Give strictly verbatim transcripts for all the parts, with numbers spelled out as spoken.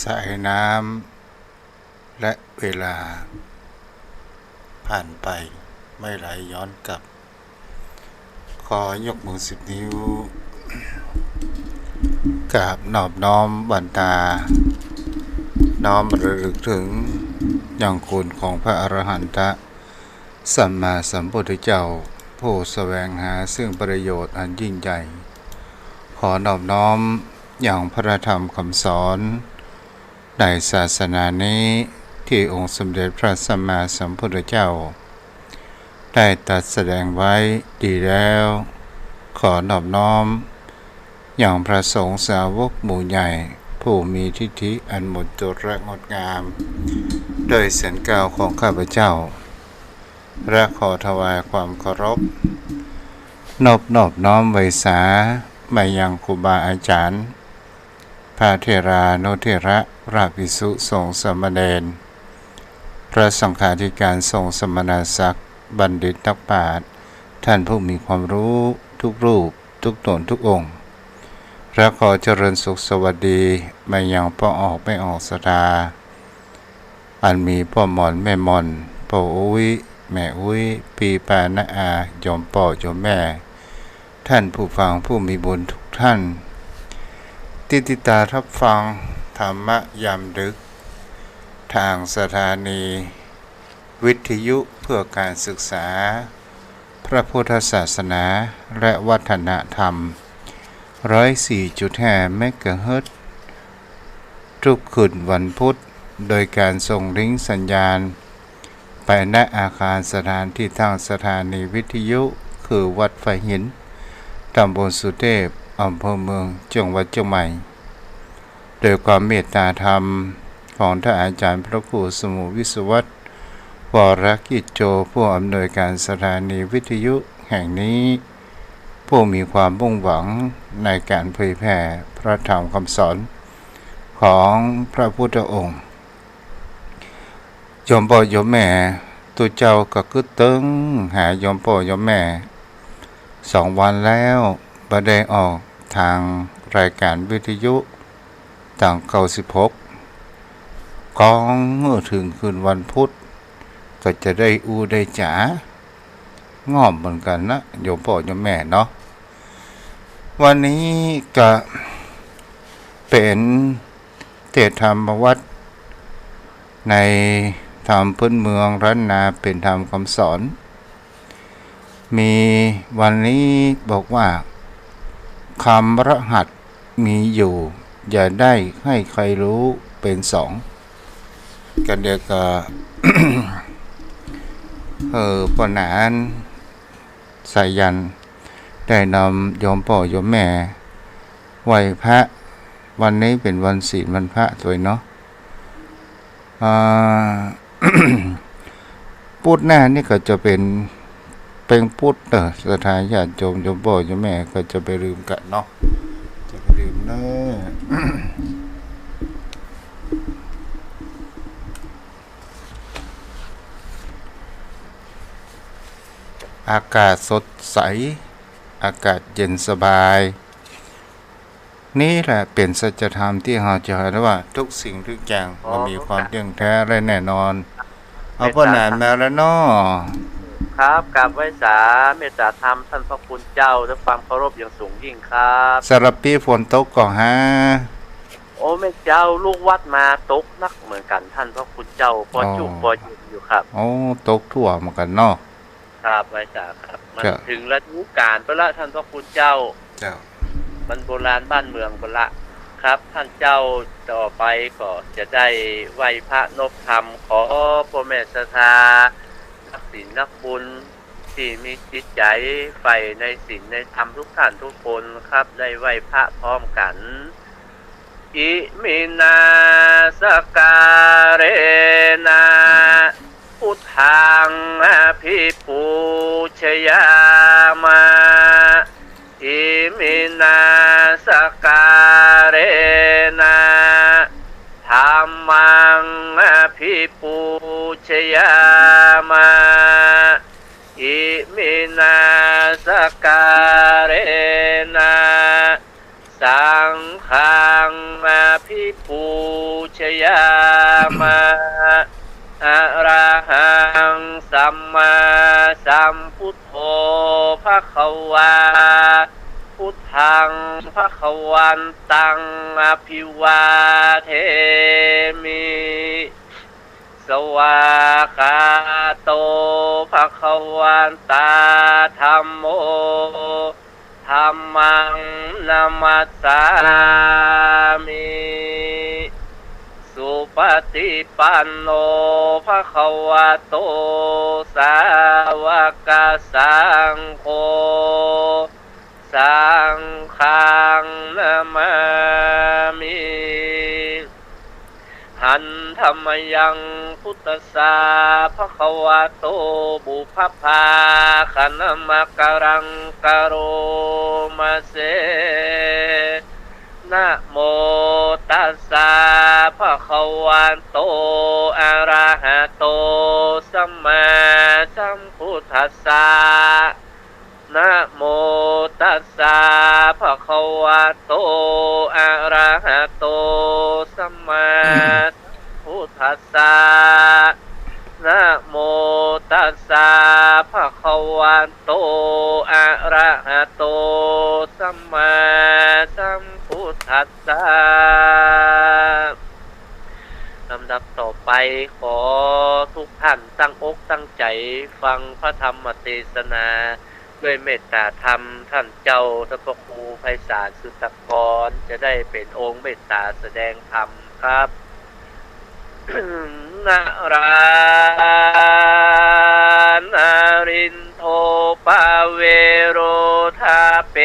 สายน้ำและเวลาผ่านไปไม่ไหลย้อนกลับ ขอยกมือสิบนิ้ว กราบนอบน้อมวันตา น้อมระลึกถึงยังคุณของพระอรหันตะ สัมมาสัมพุทธเจ้า ผู้แสวงหาซึ่งประโยชน์อันยิ่งใหญ่ ขอนอบน้อมยังพระธรรมคำสอนในศาสนานี้ ที่องค์สมเด็จพระสัมมาสัมพุทธเจ้า ได้ตรัสแสดงไว้ดีแล้ว ขอนอบน้อมยังพระสงฆ์สาวกหมู่ใหญ่ ผู้มีทิฏฐิอันหมดจดและงดงาม โดยเสียงกล่าวของข้าพเจ้า และขอถวายความเคารพ นอบนอบน้อมไหว้สามายังครูบาอาจารย์ พระเถรานุเถระ พระภิกษุสงฆ์สามเณร พระสังฆาธิการสงฆ์สมณศักดิ์ บัณฑิตนักปราชญ์ ท่านผู้มีความรู้ทุกรูป ทุกตนทุกองค์ และขอเจริญสุขสวัสดีมายังป้อออกแม่ออกศรัทธา อันมีป้อหม่อนแม่หม่อน ป้ออุ๊ย แม่อุ๊ย ปี้ป้าน้าอา โยมป้อโยมแม่ ท่านผู้ฟังผู้มีบุญทุกท่าน ตี้ติดตามรับฟังธรรมะยามดึก ทางสถานีวิทยุเพื่อการศึกษา พระพุทธศาสนาและวัฒนธรรม ร้อยสี่จุดห้าเมกะเฮิรตซ์ ทุกคืนวันพุธ โดยการส่งลิงก์สัญญาณ ไปณอาคารสถานที่ตั้งสถานีวิทยุ คือวัดฝายหิน ตำบลสุเทพ อำเภอเมือง จังหวัดเชียงใหม่ โดยความเมตตาธรรมของท่านอาจารย์พระครูสมุห์ วิศวัฒน์ วรกิจโจ ผู้อำนวยการสถานีวิทยุแห่งนี้ ผู้มีความมุ่งหวังในการเผยแผ่พระธรรมคำสอนของพระพุทธองค์ โยมป้อโยมแม่ ตุ๊เจ้าก็กึ๊ดเติงหาโยมป้อโยมแม่ สองวันแล้วบ่ได้ออกทางรายการวิทยุ ตางเก้าสิบหก ก้องเมื่อเถิงคืนวันพุธ ก็จะได้อู้ได้จ๋า ง่อมเหมือนกั๋นนะ โยมป้อโยมแม่เนาะ วันนี้ก็เป๋นเตชะธรรมวัตร ในธรรมพื้นเมืองล้านนา เป๋นธรรมคำสอน มีวันนี้บอกว่า คำรหัสมีอยู่ อย่าได้ให้ใครรู้ เป๋นสอง กันเดียวกับ เออ ป้อหนาน สายัน ได้นำโยมป้อโยมแม่ไหว้พระ วันนี้เป๋นวันศีลวันพระตวยเนาะ อ่า พุธหน้านี่ก็จะเป๋น เป๋นพุธเนาะ ศรัทธาญาติโยม โยมป้อโยมแม่ก็จะบ่าลืมกั๋นเนาะ จะบ่าลืมเนาะ อากาศสดใส อากาศเย็นสบาย นี่แหละเป๋นสัจธรรมตี้เฮาจะหันว่าทุกสิ่งทุกอย่างมันมีความเตี้ยงแท้และแน่นอน เอาป้อหนานมาแล้วเนาะ ครับ กราบไหว้สาเมตตาธรรมต้านพระคุณเจ้าด้วยความเคารพอย่างสูงยิ่งครับ สำหรับปี้ฝนตกก่อฮะ โอ้ แม่เจ้า ลูกวัดมาตกหนักเหมือนกั๋นต้านพระคุณเจ้า ปอจุกปอเย็นอยู่ครับ โอ้ ตกทั่วเหมือนกั๋นเนาะ ครับ ไหว้สาครับ มันเถิงฤดูก๋าลไปละต้านพระคุณเจ้า เจ้า มันโบราณบ้านเมืองไปละ ครับ ต้านเจ้า ต่อไปก็จะได้ไหว้พระนบธรรม ขอป้อแม่ศรัทธา นักศีลนักบุญ ตี้มีจิตใจ๋ใฝ่ในศีลในธรรมทุกท่านทุกคนครับ ได้ไหว้พระพร้อมกั๋น อิมินา สการะนะ พุทธัง อภิปูชยามะ อิมินา สการะนะ ธัมมัง อภิปูชยามะ อิมินา สการะนะ สังฆัง อภิปูช ยามะ อะระหัง สัมมาสัมพุทโธ ภะคะวา พุทธัง ภะคะวันตัง อะภิวาเทมิ สวากขาโต ภะคะวะตา ธัมโม ธัมมัง นะมัสสามิ สุปะฏิปันโน ภะคะวะโต สาวะกะสังโฆ สังฆัง นะมามิ หันธะมะยัง พุทธัสสะ ภะคะวะโต ปุพพะภาคะนะมะกะรัง กะโรมะเส นะโมตัสสะ ภะคะวะโต อะระหะโต สัมมาสัมพุทธัสสะ นะโมตัสสะ ภะคะวะโต อะระหะโต สัมมาสัมพุทธัสสะ นะโมตัสสะ ภะคะวะโต อะระหะโต สัมมาสัมพุทธัสสะ ลำดับต่อไป ขอทุกท่านตั้งอกตั้งใจ๋ฟังพระธรรมเตสนา ด้วยเมตตาธรรม ต้านเจ้า ต้านพระครูไพศาล สุตตะกร จะได้เป๋นองค์เมตตาแสดงธรรมครับ นะรานารินโท ปะเวโร ทาเป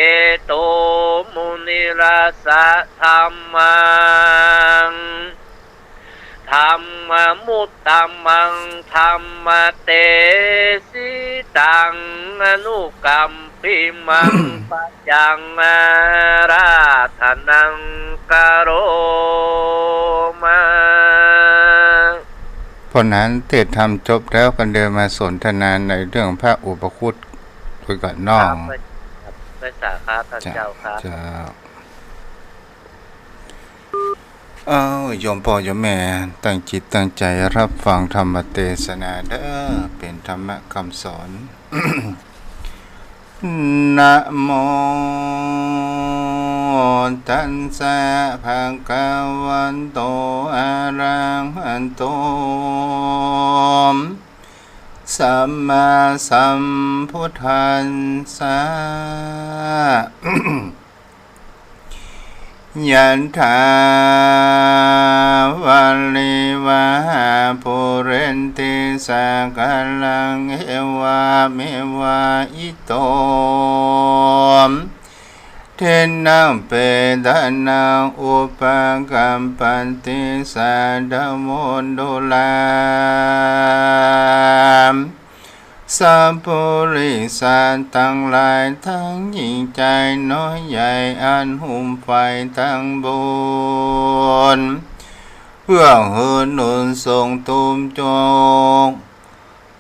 โต มุนิราสสะ ธัมมัง ธัมมะมุตตะมัง ธัมมะเตสิตัง อนุกัมปิมัง ปัจจัง อาราธนัง กะโรมะ เพราะนั้นเทศน์ธรรมจบแล้ว ก็เดินมาสนทนาในเรื่องพระอุปคุตด้วยกั๋นเนาะ ครับ ไพศาลครับ ต้านเจ้าครับ เจ้า เอ้า โยมป้อโยมแม่ ตั้งจิตตั้งใจ๋ฮับฟังธรรมเตสนาเด้อ เป๋นธรรมะกำสอน นะโม ตัสสะ ภะคะวะโต อะระหะโต สัมมาสัมพุทธัสสะ ยะถา วาริวะหา ปูเรนติ สาคะลัง เอวะเมวะ อิโต ทินนะเปตานัง อุปะกัปปะติ สาธะโว ตุลา สัพปุริสะตังหลาย ตังหญิงจายน้อยใหญ่ อันหุ้มใฝ่ตังบุญ เปื้อหื้อหนุนส่งตูมจง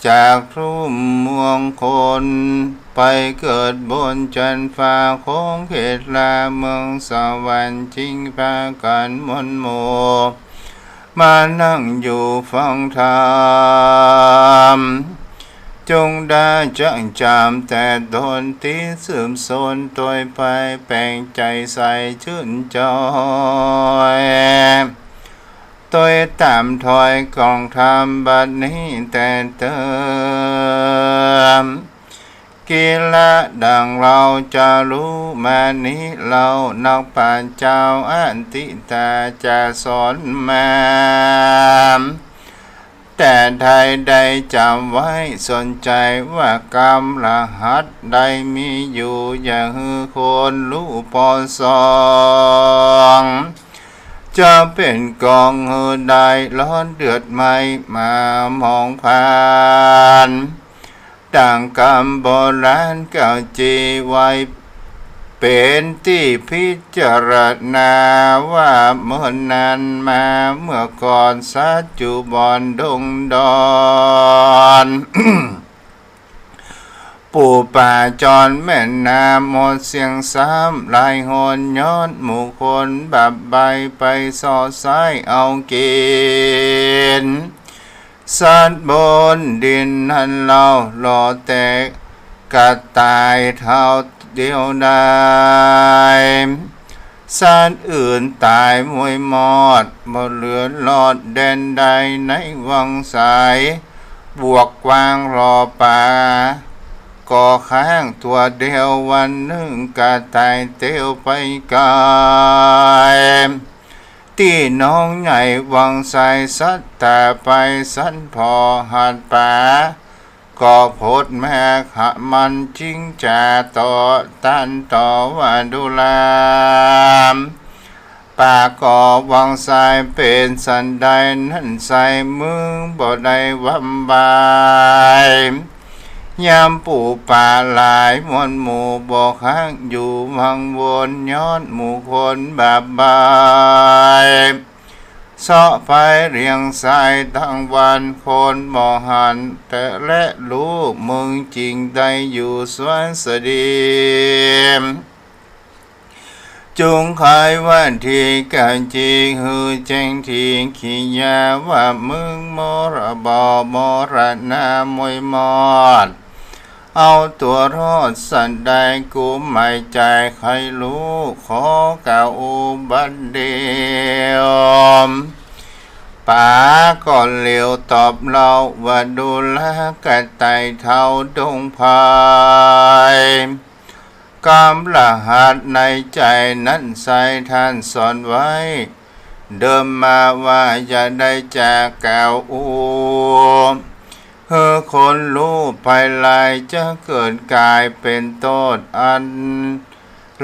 จากทุกข์มงคล ไปเกิดบนจันทร์ฟ้า ขงเขตราเมืองสวรรค์ จึงปากั๋นมวลหมู่ มานั่งอยู่ฟังธรรม จงได้จักจ๋ำแต่ตนตี้สืบสนตวยไป แป๋งใจ๋ใสจื้นจอย ตวยต๋ามถ้อยกองธรรมบัดนี้แต่เติม กิละดังเฮาจะฮู้มานี้เฮานักปราชญ์เจ้าอทิตาจะสอนมา แต่ไทยได้จ๋ำไว้ สนใจ๋ว่ากำรหัสได้มีอยู่ อย่าหื้อคนฮู้ปอสอง จะเป๋นกองหื้อได้ฮ้อนเดือดไหม้มาหมองพาน ดังกำโบราณเก่าจีไว้ เป๋นตี้พิจารณาว่าเมินนานมาเมื่อก่อน สัจจุบันดงดอน ป ปู๋ป๋าจรแม่นนาหมดเสี้ยงซ้ำ หลายหนย้อนหมู่คนบาปใบ้ ไปเซาะไซ้เอากิ๋น สัตว์บนดินนั้นเล่า เหลือแต่กระต่ายเต้าเดียวดาย สัตว์อื่นต๋ายมวยหมด บ่เหลือรอดแดนใดในวังไส บวกกว้างรอป๋าก็ข้างตั๋วเดียว วันนึ่งกระต่ายเตียวไปไก๋ ตี้หนองใหญ่วังไส สัตว์ต๋าไปสันผ่อ หาดป๋าก็พดแมก หามันจึงจ๋าต่อ ตันต่อว่าดูรา ป๋าก่อวังไสเป๋นสันใด นั้นไสมึงบ่ได้วำบาย ยามปู๋ป๋าหลายมวลหมู่ บ่ข้างอยู่วังวน ย้อนหมู่คนบาปใบ้ เซาะไปเรียงไสตั้งวัน คนบ่หันแต่แลลู มึงจึงได้อยู่สวนสะดี จุ่งไขว่าตี้กาจี หื้อแจ้งตี้กิริยา ว่ามึงมร บ่มรณะมวยหมด เอาตั๋วรอดสันใด กูหมายใจ๋ใค่ฮู้ ขอกล่าวอู้บัดเดี่ยว ป๋าก็เหลียวตอบเล่า ว่าดูรากระต่ายเต้าดงไพร กำรหัสในใจ๋นั้นไสท่านสอนไว้ เดิมมาว่าอย่าได้จ๋ากล่าวอู้ หื้อคนฮู้ภายหลัง จะเกิดก๋ายเป๋นโต้ษอัน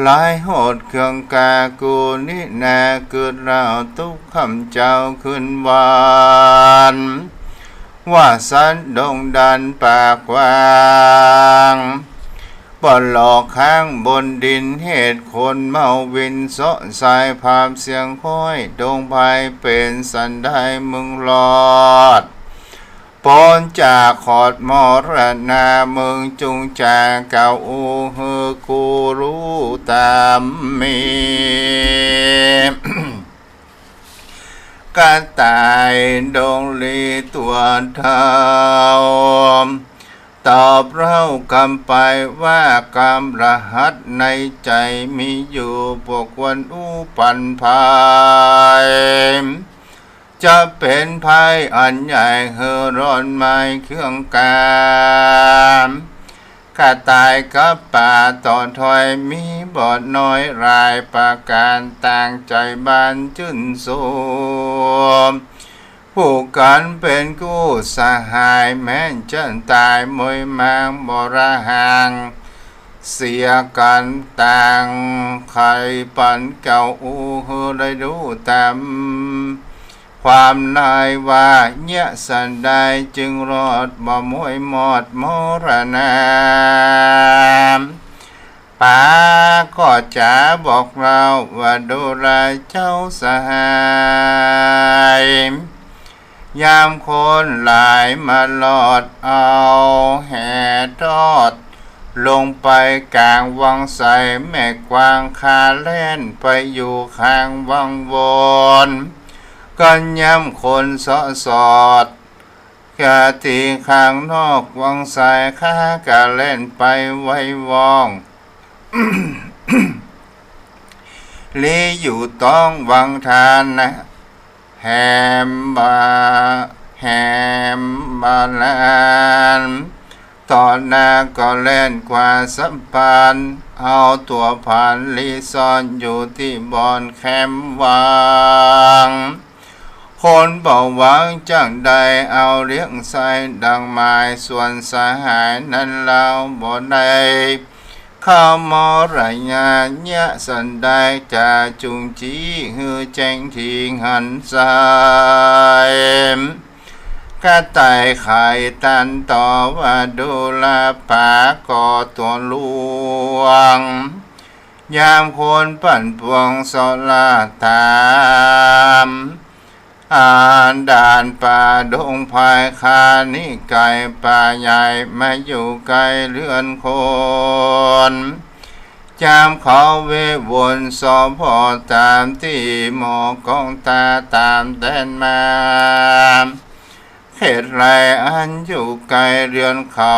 ร้ายโหดเคืองกล้า กูนินาเกิดเล่าตุ๊กค่ำเจ๊าคืนวัน ว่าสันดงดันป่ากว้าง บ่หลอกข้างบนดิน เหตุคนเมาวิน เซาะไสภาพเสี้ยงห้อย ดงไพรเป๋นสันใดมึงรอด ป๊นจากขอดมรณะ มึงจุ่งจ๋ากล่าวอู้ หื้อกูฮู้ต๋ามมี กระต่ายดงลีตั๋วเต้า ตอบเล่ากำไปว่า กำรหัสในใจ๋มีอยู่ บ่ควรอู้ปันใผ จะเป๋นภัยอันใหญ่ หื้อร้อนไหม้เคืองกล้า กระต่ายกับป๋าต่อถ้อย มีบ่น้อยหลายประก๋าน ต่างใจ๋บานจื้นสุข ผู้กั๋นเป๋นกู้สหาย แม้นจะต๋ายมวยหมาง บ่ละห่างเสียกั๋น ต่างใค่ปันกล่าวอู้ หื้อได้ฮู้ต๋าม ความในว่า เยียะสันใดจึงรอด บ่มวยหมดมรณะ ป๋าก็จ๋าบอกเล่าว่า ดูราเจ้าสหาย ยามคนหลายมารอดเอาแหทอด ลงไปก๋างวังไส แม่กวางคาแล่นไปอยู่ข้างวังวน ก็ย่ำคนเซาะสอด กะตี้ข้างนอกวังไส คาก็แล่นไปไวว่อง ลี้อยู่ต้องวังทานนะ แหมบา แหมบาลาน ต่อหน้าก็แล่นกว่าสะพาน เอาตั๋วผานลี้ซ่อนอยู่ตี้บ่อนแคมวัง คนบ่หวังจักได้เอาเลี้ยงไส้ดังหมาย ส่วนสหายนั้นเล่าบ่ได้ เข้ามรณะเยียะสันใด จะจุ่งจี้หื้อแจ้งตี้หันไส้ กระต่ายไขตันต่อว่า ดูราป๋าก่อตั๋วล่วง ยามคนปั่นป่วงเซาะล่าต๋าม อันดานป่าดงไพร คานิไกรป่าใหญ่ มาอยู่ใก้เฮือนคน ยามเขาเววนสอพอต๋ามตี้หมอกองตาต๋ามแดนมา เขตใดอันอยู่ใก้เฮือนเขา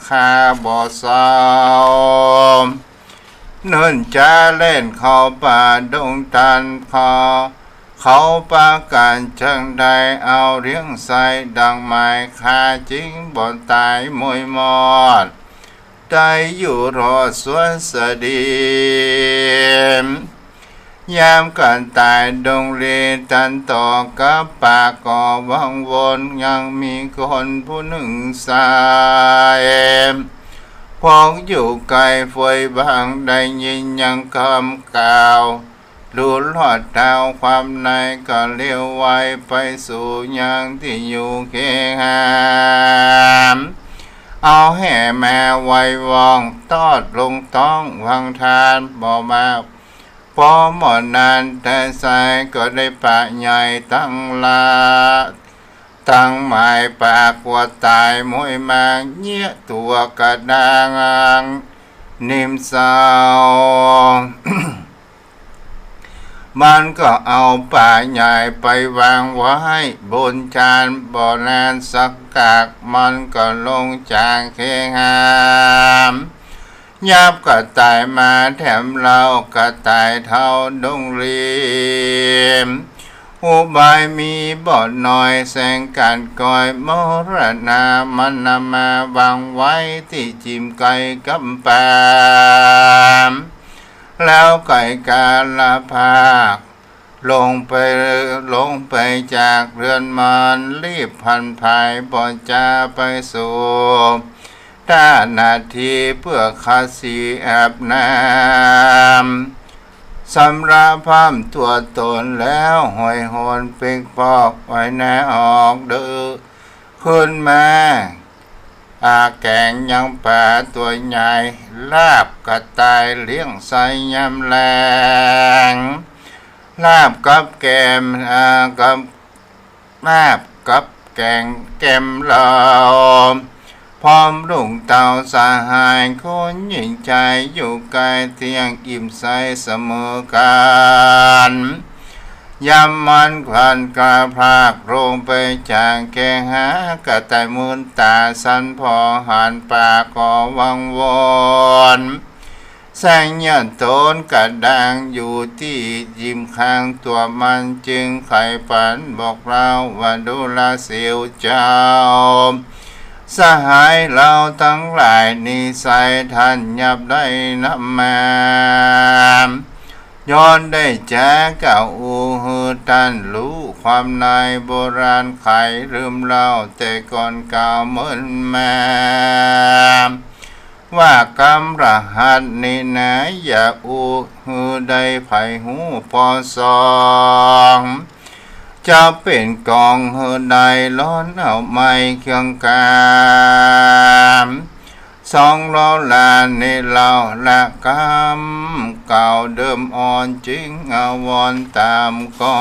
ข้าบ่เซา เนิ่นจะแล่นเข้าป่าดงตัน เขา เขาปากั๋นจักได้เอาเลี้ยงใส่ดังหมาย ข้าจึงบ่ต๋ายมวยมอด ได้อยู่รอดสวัสดี ยามกระต่ายดงลีตันต่อกับป่าก็วังวน ยังมีคนผู้นึ่งใส่ พวกอยู่ใก้เฟยบาง ได้ยินยังกำกล่าว ฮู้รอดเต้าความในก็เลี้ยวไวไปสู่ยังตี้อยู่เคหะ เอาแหมาไว้วอง ตอดลงต๊องวังทาน บ่มาปอหมดนาน แต่ใส่ก็ได้ป่าใหญ่ตังละ ตังหมายป่ากั๋วต๋ายมวยมาง เยียะตั๋วกระด้างนิ่มเซา มันก็เอาป่าใหญ่ไปวางไว้บนจาน บ่นานสักกัก มันก็ลงจากเคหะ ยับกระต่ายมาแถมเล่า กระต่ายเฒ่าดงลี อุบายมีบ่น้อย แสงกัดกอยมรณา มันนำมาวางไว้ตี้จิ่มใก้กำปา แล้วไก่กาละภาค ลงไป ลงไปจากเฮือนมัน รีบผันผายบ่จาไปสู่ต้านาที เปื้อขัดสีอาบน้ำ สำระพร่ำตั๋วต๋นแล้ว หอยโหนปิ๊กปอก ไว้หน้าออกเดินขึ้นมา อาแก๋งยังป๋าตั๋วใหญ่ ลาบกระต่ายเลี้ยงใส่ยามแลง ลาบกับแกม อ่า กับ ลาบกับแก๋งแกมเหล้า พร้อมลุงเต้าสหายคนยิ่งใจ๋ อยู่ใก้เตียงอิ่มใสเสมอกั๋น ยามมันควันกาพรากลงไปจากเคหะ กระต่ายมืนต๋าสันผ่อหันป่าก็วังวน แสงเยียะต๋นกระด้างอยู่ตี้จิ่มข้างตั๋วมัน จึงไขปันบอกเล่าว่า ดูราเสียวเจ้า สหายเฮาตังหลาย นิสัยต้านยับได้นำมา ย้อนได้จ๋ากล่าวอู้หื้อต้านฮู้ ความในโบราณใค่ลืมเล่า แต่ก่อนกล่าวเมินมา ว่ากำรหัสนี้นา อย่าอู้หื้อได้ใผฮู้ผ่อส่อง จะเป๋นกองหื้อได้ร้อนเอาไหม้เครื่องกา สองล้อลานี้เล่าละกำกล่าวเดิมอ่อน จึงอาวรณ์ต๋ามก้อ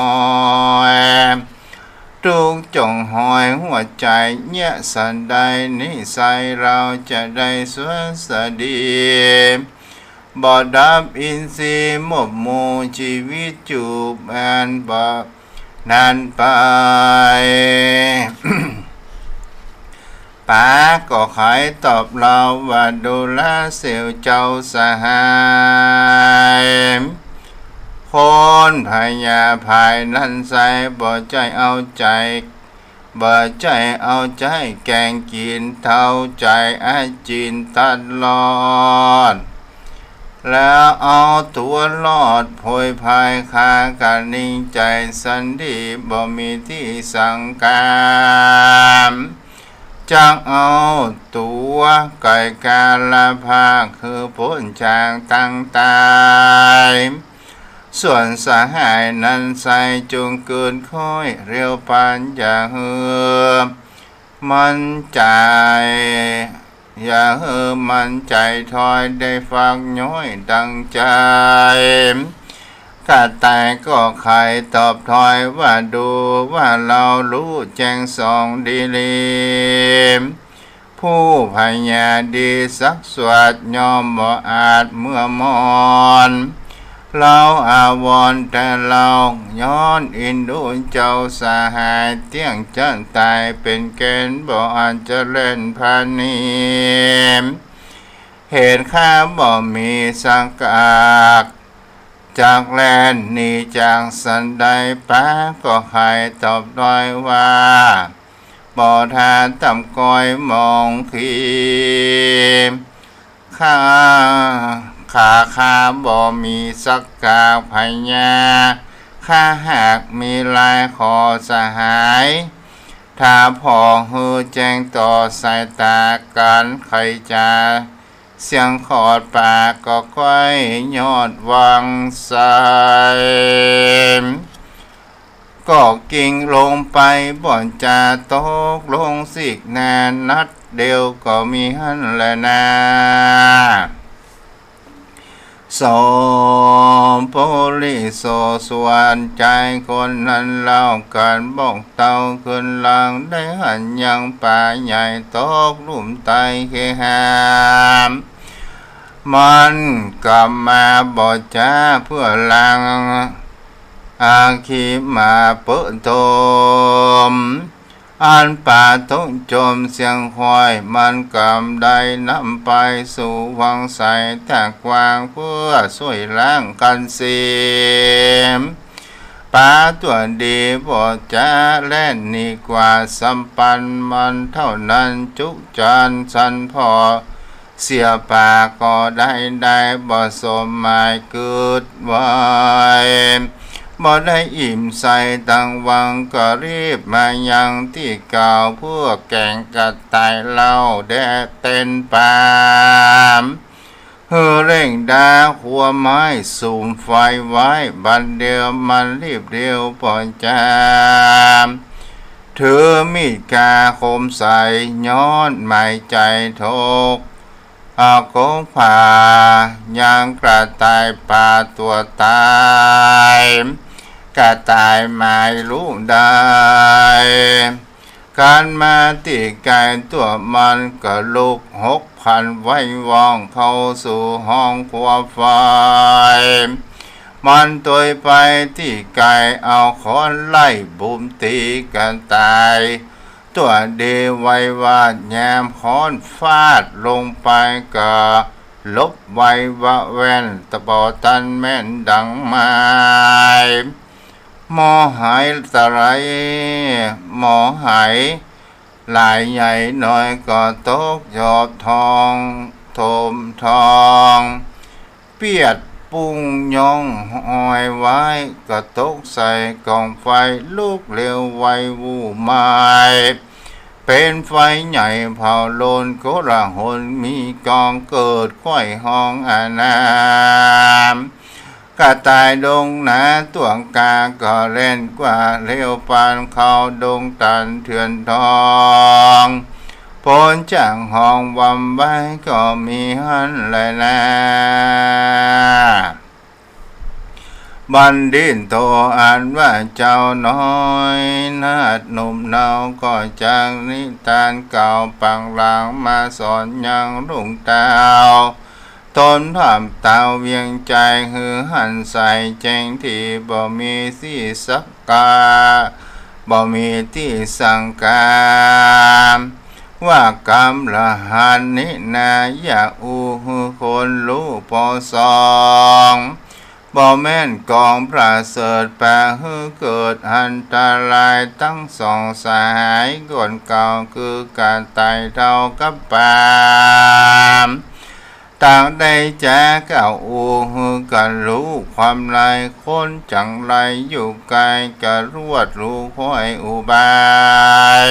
ย ตุ๊กจ๋องหอยหัวใจ๋เยียะสันใด นิสัยเฮาจะได้สวัสดี บ่ดับอินทรีย์หมบหมู่ ชีวิตจูบอันบ่นานไป ป๋าก็ไขตอบเล่าว่า ดูราเสียวเจ้าสหาย คนพญาผายนั้นไส้ บ่ใจ้เอาใจ๋ บ่ใจ้เอาใจ๋แก๋งกิ๋น เต้าใจ๋อาจินตัดลอด แล้วเอาตั๋วรอดโผยภาย ข้าก็นิ่งใจ๋สันดี บ่มีตี้สังกาม จักเอาตั๋วไก่กาละภาค หื้อป๊นจากตังต๋าย ส่วนสหายนั้นไส้ จงเกินค่อยเร็วปาน อย่าหื้อมันใจ๋ อย่าหื้อมันใจ๋ถอย ได้ฟังย้อยดังใจ๋ กระต่ายก็ไขตอบถอยว่า ดูว่าเฮาฮู้แจ้งส่องดีหลี ผู้พญาดีสักสวดย่อมบ่อาจเมื่อมอน เฮาอาวรณ์แต่เฮา ย้อนเอ็นดูเจ้าสหาย เตี้ยงจะต๋ายเป๋นแกน บ่อาจจะแล่นผนี เหตุข้าบ่มีสักกาก จักแล่นหนีจากสันใด ป๊าก็ไขตอบถอยว่า บ่ถ้าต่ำก้อยมองขี ข้า ขาข้าบ่มีสักกากพญา ข้าหากมีลายขอสหาย ถ้าผ่อหื้อแจ้งต่อสายต๋า กั๋นใค่จ๋า เสียงขอดปากก็ก้อยยอดวังไส ก็กลิ้งลงไปบ่จ๋า ตกลงสิกนา นัดเดียวก็มีหั้นแลนา สมปุริโส ส่วนจายคนนั้นเล่า กั๋นบอกเต้าขึ้นหลัง ได้หันยังป๋าใหญ่ ตกลุ่มใต้เขหา มันกำมาบ่จ๋า เปื้อลัง อาคีมาเปิ้อตม อันป๋าตกจมเสี้ยงควาย มันกำได้นำไปสู่วังไส ตากว้างเปื้อซ่วยล้างกั๋นเสีย ป๋าตั๋วดีบ่จ๋า แล่นหนีกว่าสำปัน มันเต้านั้นจุจันสันผ่อ เสียป๋าก็ได้ ได้บ่สมหมายกึ๊ดไว้ บ่ได้อิ่มใส่ตังวัง ก็รีบมายังตี้เก่า เปื้อแก๋งกระต่ายเล่าแด่เต้นปาม หื้อเร่งดาขัวไม้สุมไฟไว้ บัดเดียวมันรีบเดียวบ่จ๋า ถือมีดกาคมใส ย้อนหมายใจ๋ถก เอากงผา ยังกระต่ายป๋าตั๋วต๋าย กระต่ายหมายฮู้ได้ กั๋นมาตี้ไก๋ตั๋วมัน ก็ลุกหกพันไว้ว่อง เข้าสู่ห้องขัวไฟ มันตวยไปตี้ไก๋ เอาค้อนไล่บุมตี๋กระต่ายตั๋วดีไววาด ยามค้อนฟาดลงไป ก็หลบไววะแว่น ตะบ่ตันแม่นดังหมาย หมอหายตะไหล หมอหายหลายใหญ่น้อย ก็ตกหยอบทอง ถมทอง เปียดปุ้งย้องหอยไว้ ก็ตกใส่ก๋องไฟ ลุกเร็วไววู่ไม๋ เป๋นไฟใหญ่เผาโลน โกลาหลมีก๋องเกิด ไขว้ฮ้องอานาม กระต่ายดงหนาตั๋วกา ก็แล่นกว่าเร็วปาน เข้าดงตันเถื่อนทอง ผลจากฮ้องวำไว้ ก็มีหั้นแลนา บัณฑิตโตอันว่าเจ้าน้อย นาฏหนุ่มเนา ก็จักนิทานเก่าปักหลัง มาสอนยังลูกเต้า ต๋นพร่ำเต้าเวียงใจ๋ หื้อหันใสแจ้งดี บ่มีตี้สังกา บ่มีตี้สังกา ว่ากำละหันนี้นา อย่าอู้หื้อคนฮู้ปอสอง บ่แม่นก๋องประเสริฐ ปาหื้อเกิดอันตราย ตังสองสหายคนเก่า คือกระต่ายเฒ่ากับปาม ตางได้จ๋า กล่าวอู้หื้อกั๋นฮู้ความใน คนจังไรอยู่ไก๋ กะรวดฮู้ค่อยอุบาย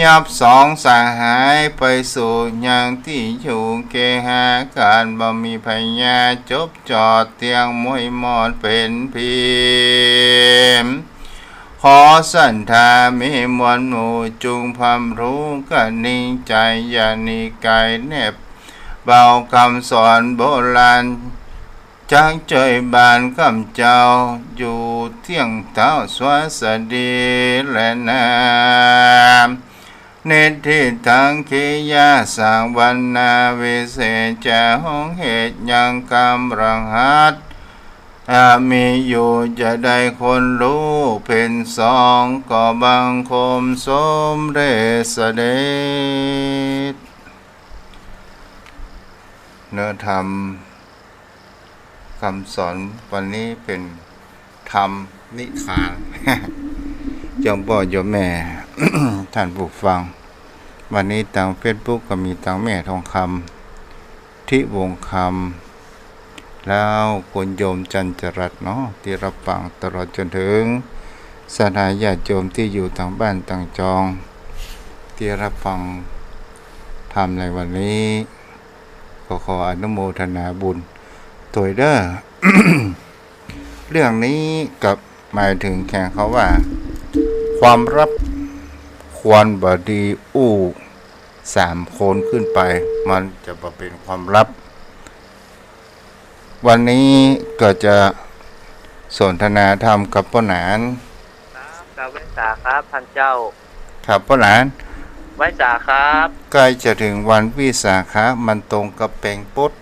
ยับสองสหายไปสู่ยังตี้อยู่ เกหากั๋นบ่มีพยา จบจอดเตี้ยงมวยมอดเป๋นผี ขอสันธามีมวลหมู่ จุ่งพร่ำฮู้กะนิ่งใจ๋ อย่าหนีไก๋แนบเบากำสอนโบราณ จักจ้วยบานก้ำเจ้า อยู่เตี้ยงเต๊าสวัสดีแลนา นิทธิตังกิยาสังวรรณา วิเศษจะหงเหตุยังกำลังหัด อามีอยู่จะได้คนรู้เพ็ญสอง ก็บังคมสมเด็จเสด็จ เนื้อธรรมกำสอนวันนี้เป๋นธรรมนิทาน โยมป้อโยมแม่ ท่านผู้ฟัง วันนี้ตางเฟซบุ๊กก็มีตางแม่ทองคำ ทิวงศ์คำ แล้วคุณโยมจันจรัตน์เนาะ ตี้ฮับฟังตลอดจ๋นเถิงศรัทธาญาติโยมตี้อยู่ตางบ้านตางจอง ตี้ฮับฟังธรรมในวันนี้ ก็ขออนุโมทนาบุญตวยเด้อ เรื่องนี้ก็หมายเถิงแขงเขาว่า ความลับควรบ่ดีอู้สามคนขึ้นไป มันจะบ่เป๋นความลับ วันนี้ก็จะสนทนาธรรมกับป้อหนาน ครับ ครับ ไหว้สาครับ ท่านเจ้า ครับ ป้อหนาน ไหว้สาครับ ใก้จะเถิงวันวิสาขะ มันตรงกับแปงปด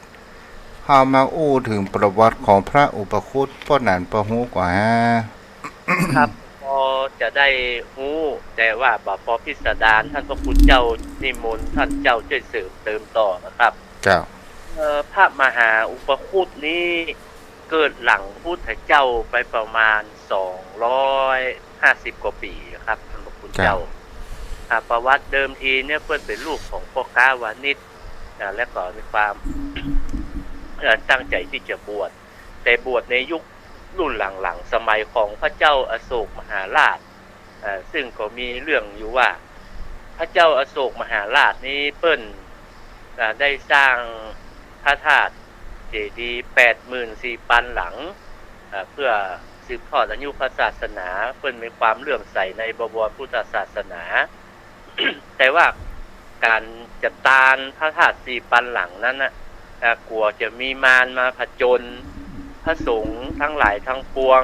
เฮามาอู้เถิงประวัติของพระอุปคุต ป้อหนานปอฮู้ก่อฮะ ครับ ปอจะได้ฮู้ แต่ว่าบ่ปอพิสดาร ท่านพระคุณเจ้านิมนต์ท่านเจ้าจ้วยเสริมเติมต่อนะครับ เจ้า เอ่อ พระมหาอุปคุตนี้เกิดหลังพุทธเจ้าไปประมาณสองร้อยห้าสิบกว่าปี๋ครับ ท่านพระคุณเจ้า เจ้า อ่า ประวัติเดิมทีเนี่ยเปิ้นเป๋นลูกของป้อก๊าวานิช อ่า และก็มีความ เอ่อ ตั้งใจ๋ตี้จะบวช แต่บวชในยุครุ่นหลังๆ สมัยของพระเจ้าอโศกมหาราช เอ่อ ซึ่งก็มีเรื่องอยู่ว่า พระเจ้าอโศกมหาราชนี้เปิ้น อ่า ได้สร้างพระธาตุเจดีย์แปดหมื่นสี่ปันหลัง อ่า เพื่อสืบทอดอายุพระศาสนา เปิ้นมีความเลื่อมใสในบวรพุทธศาสนา แต่ว่าก๋านจัดตานพระธาตุสี่ปันหลังนั้นน่ะ อ่า กั๋วจะมีมารมาผจญพระสงฆ์ทั้งหลายทั้งปวง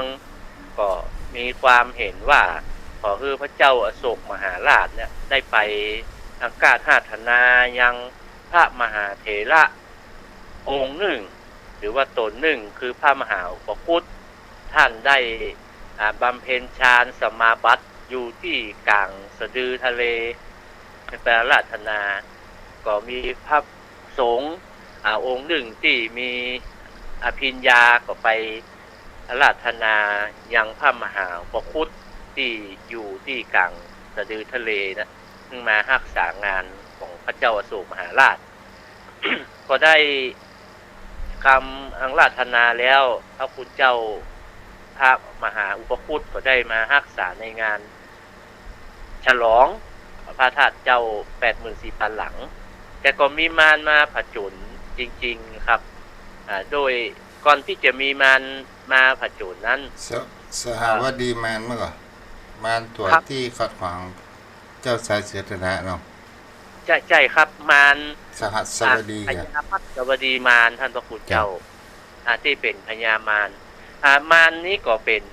ก็มีความเห็นว่า ขอหื้อพระเจ้าอโศกมหาราชเนี่ยได้ไปอาราธนายังพระมหาเถระองค์หนึ่ง หรือว่าต๋นหนึ่ง คือพระมหาอุปคุต ท่านได้ อ่า บำเพ็ญฌานสมาบัติอยู่ตี้ก๋างสะดือทะเล ไปอาราธนา ก็มีพระสงฆ์ อ่า องค์หนึ่งตี้มีอภิญญาก็ไปอาราธนายังพระมหาอุปคุตตี้อยู่ตี้ก๋างสะดือทะเลนะ ซึ่งมาฮักษางานของพระเจ้าอโศกมหาราช ก็ได้กำอาราธนาแล้ว พระคุณเจ้าพระมหาอุปคุตก็ได้มาฮักษาในงานฉลองพระธาตุเจ้าแปดหมื่นสี่ปันหลัง แต่ก็มีมารมาผจญจริงๆ ครับ อ่า โดยก่อนตี้จะมีมารมาผจญนั้น ส- สหวดีมารเมื่อก่อน มารตั๋ว ครับ ตี้ขัดขวางเจ้าชายสิทธัตถะเนาะ ใจ้ ใจ้ครับ มาร สหัสวดี อ่า พญาพัสวดีมาร ท่านพระคุณเจ้า เจ้า อ่า ตี้เป๋นพญามาร อ่า มารนี้ก็เป๋น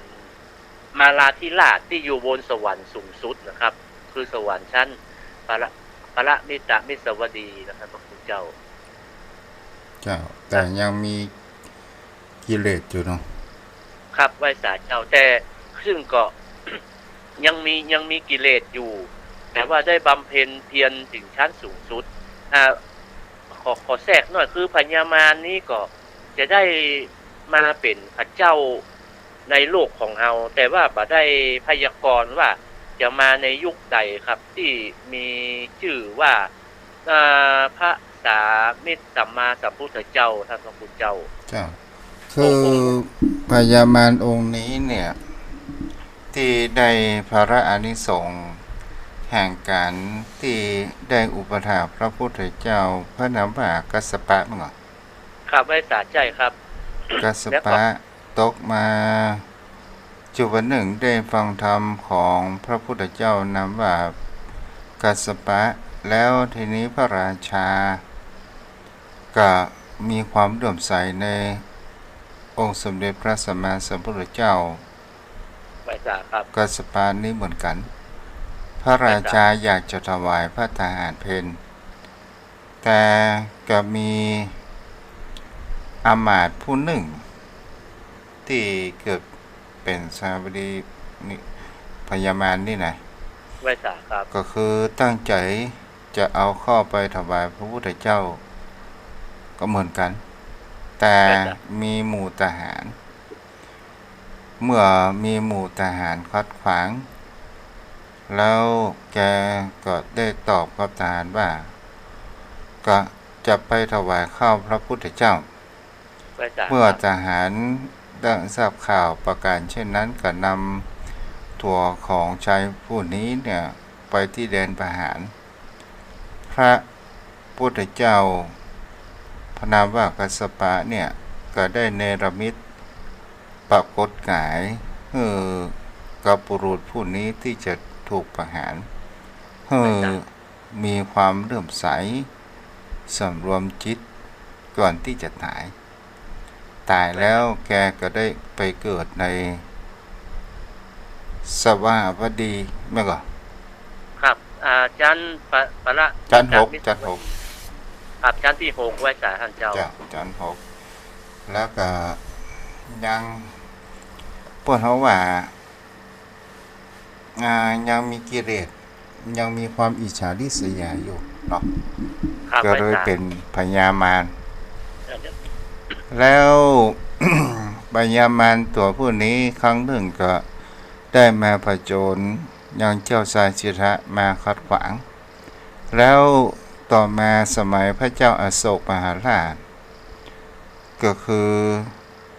มาราธิราชตี้อยู่บนสวรรค์สูงสุดนะครับ คือสวรรค์ชั้นปร- ปรมิตรมิสวดีนะครับ พระคุณเจ้า เจ้า แต่ ครับ ยังมี กิเลสอยู่เนาะ ครับ ไหว้สาเจ้า แต่ซึ่งก็ ยังมี ยังมีกิเลสอยู่ แต่ว่าได้บำเพ็ญเพียรถึงชั้นสูงสุด อ่า ขอ ขอแทรกหน่อย คือพญามารนี้ก็จะได้มาเป๋นพระเจ้าในโลกของเฮา แต่ว่าบ่ได้พยากรณ์ว่าจะมาในยุคใดครับ ตี้มีจื้อว่า อ่า พระสามิตรสัมมาสัมพุทธเจ้า ท่านพระคุณเจ้า เจ้า คือองค์ องค์ พญามารองค์นี้เนี่ย ตี้ได้ผละอานิสงส์แห่งก๋านตี้ได้อุปัฏฐากพระพุทธเจ้า พระนามว่ากัสสปะมั้งเหรอ ครับ ไหว้สา ใจ้ครับ กัสสปะ แล้วก็ ตกมา จุบันนึ่งได้ฟังธรรมของพระพุทธเจ้านามว่ากัสสปะ แล้วทีนี้พระราชา ก็มีความเลื่อมใสใน องค์สมเด็จพระสัมมาสัมพุทธเจ้า ไหว้สาครับ กัสสปะนี้เหมือนกั๋น พระราชา ไหว้สา อยากจะถวายภัตตาหารเพล แต่ก็มีอำมาตย์ผู้นึ่ง ตี้เกิดเป๋นเสนาบดีนี่ พญามารนี่นะ ไหว้สาครับ ก็คือตั้งใจ๋จะเอาเข้าไปถวายพระพุทธเจ้าก็เหมือนกั๋น แต่ ไหว้สา มีหมู่ทหาร เมื่อมีหมู่ทหารขัดขวาง แล้วแกก็ได้ตอบกับทหารว่า ก็จะไปถวายข้าวพระพุทธเจ้า ไหว้สา เมื่อทหารได้ทราบข่าวประก๋านเช่นนั้น ก็นำตั๋วของชายผู้นี้เนี่ยไปตี้แดนประหาร พระพุทธเจ้า พระนามว่ากัสสปะเนี่ย ก็ได้เนรมิตปรากฏหงายหื้อกับบุรุษผู้นี้ตี้จะถูกประหาร หื้อมีความเลื่อมใส สำรวมจิตก่อนตี้จะต๋าย ต๋ายแล้วแกก็ได้ไปเกิดในสวาหวดี แม่นก่อ ครับ อ่า จั๊นปะ ปะละ จั๊นหก จั๊นหก ครับ จั๊นตี้หก ไหว้สาต้านเจ้า เจ้า จั๊นหก แล้วก็ยัง เปิ้นเฮาว่า อ่า ยังมีกิเลส ยังมีความอิจฉาริษยาอยู่เนาะ ครับ ก็เลย ไหว้สา เป๋นพญามาร ครับ แล้ว พญามารตั๋วผู้นี้ครั้งนึ่งก็ได้มาผจญยังเจ้าชายสิทธัตถะมาขัดขวาง แล้วต่อมาสมัยพระเจ้าอโศกมหาราช ก็คือ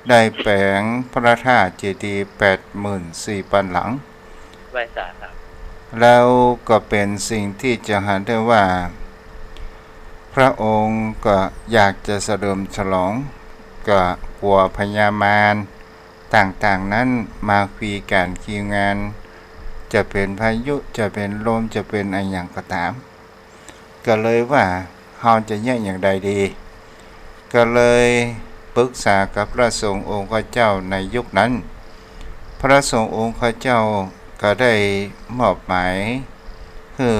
ได้แป๋งพระธาตุเจดีย์แปดหมื่นสี่ปันหลัง ไหว้สาครับ แล้วก็เป๋นสิ่งตี้จะหันได้ว่า พระองค์ก็อยากจะเฉลิมฉลอง ก็กั๋วพญามารต่างๆ นั้นมาคีก๋านคีงาน จะเป๋นพายุ จะเป๋นลม จะเป๋นอะหยังก็ต๋าม ก็เลยว่า เฮาจะเยียะอย่างใดดี ก็เลยปรึกษากับพระสงฆ์องค์ข้าเจ้าในยุคนั้น พระสงฆ์องค์ข้าเจ้าก็ได้มอบหมายหื้อ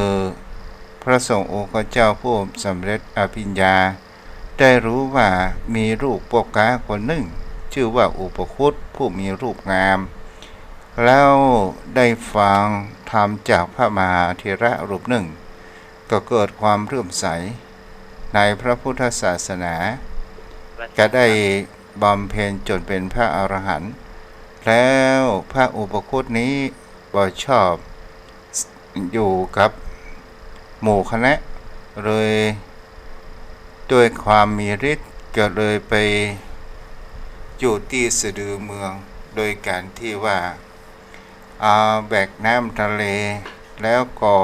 พระสงฆ์องค์ข้าเจ้าผู้สำเร็จอภิญญา ได้ฮู้ว่ามีลูกป้อก๊าคนนึ่ง จื้อว่าอุปคุตผู้มีรูปงาม แล้วได้ฟังธรรมจากพระมหาเถระรูปนึ่ง ก็เกิดความเลื่อมใสในพระพุทธศาสนา ก็ได้บำเพ็ญจ๋นเป๋นพระอรหันต์ แล้วพระอุปคุตนี้บ่ชอบอยู่กับหมู่คณะ เลยด้วยความมีฤทธิ์ก็เลยไปอยู่ตี้สะดือเมือง โดยก๋านตี้ว่า เอาแบกน้ำทะเล แล้วก็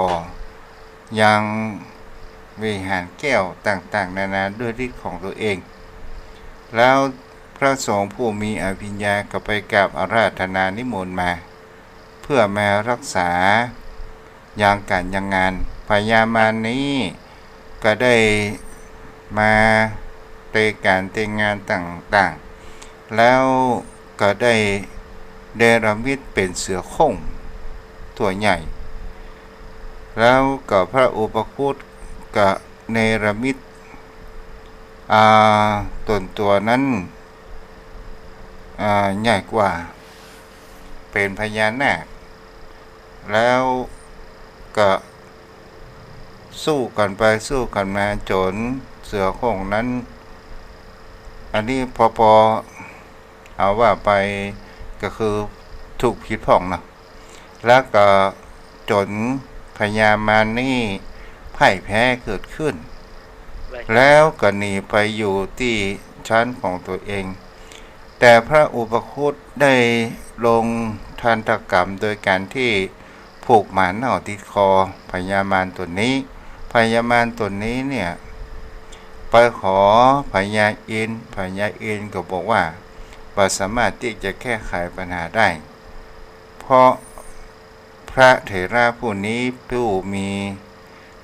ยังวิหารแก้วต่างๆ นานาด้วยฤทธิ์ของตัวเอง แล้วพระสงฆ์ผู้มีอภิญญาก็ไปกราบอาราธนานิมนต์มา เพื่อมารักษายังก๋านยังงาน พญามารนี้ก็ได้มาเตก๋านเตงานต่างๆ แล้วก็ได้เนรมิตเป๋นเสือโคร่งตั๋วใหญ่ แล้วก็พระอุปคุตก็เนรมิต อ่า ต๋นตั๋วนั้น อ่า ใหญ่กว่า เป๋นพญานาค แล้วก็สู้กั๋นไปสู้กั๋นมาจ๋นเสือโคร่งนั้น อันนี้ปอปอ เอาว่าไปก็คือถูกผิดพ่องเนาะ แล้วก็จ๋นพญามารนี้พ่ายแพ้เกิดขึ้น แล้วก็หนีไปอยู่ตี้ชั้นของตัวเอง แต่พระอุปคุตได้ลงทันตกรรมโดยก๋านตี้ผูกหมากเน่าติดคอพญามารต๋นนี้ พญามารต๋นนี้เนี่ย ไปขอพญาอินทร์ พญาอินทร์ก็บอกว่า บ่สามารถตี้จะแก้ไขปัญหาได้ เพราะพระเถระผู้นี้ผู้มี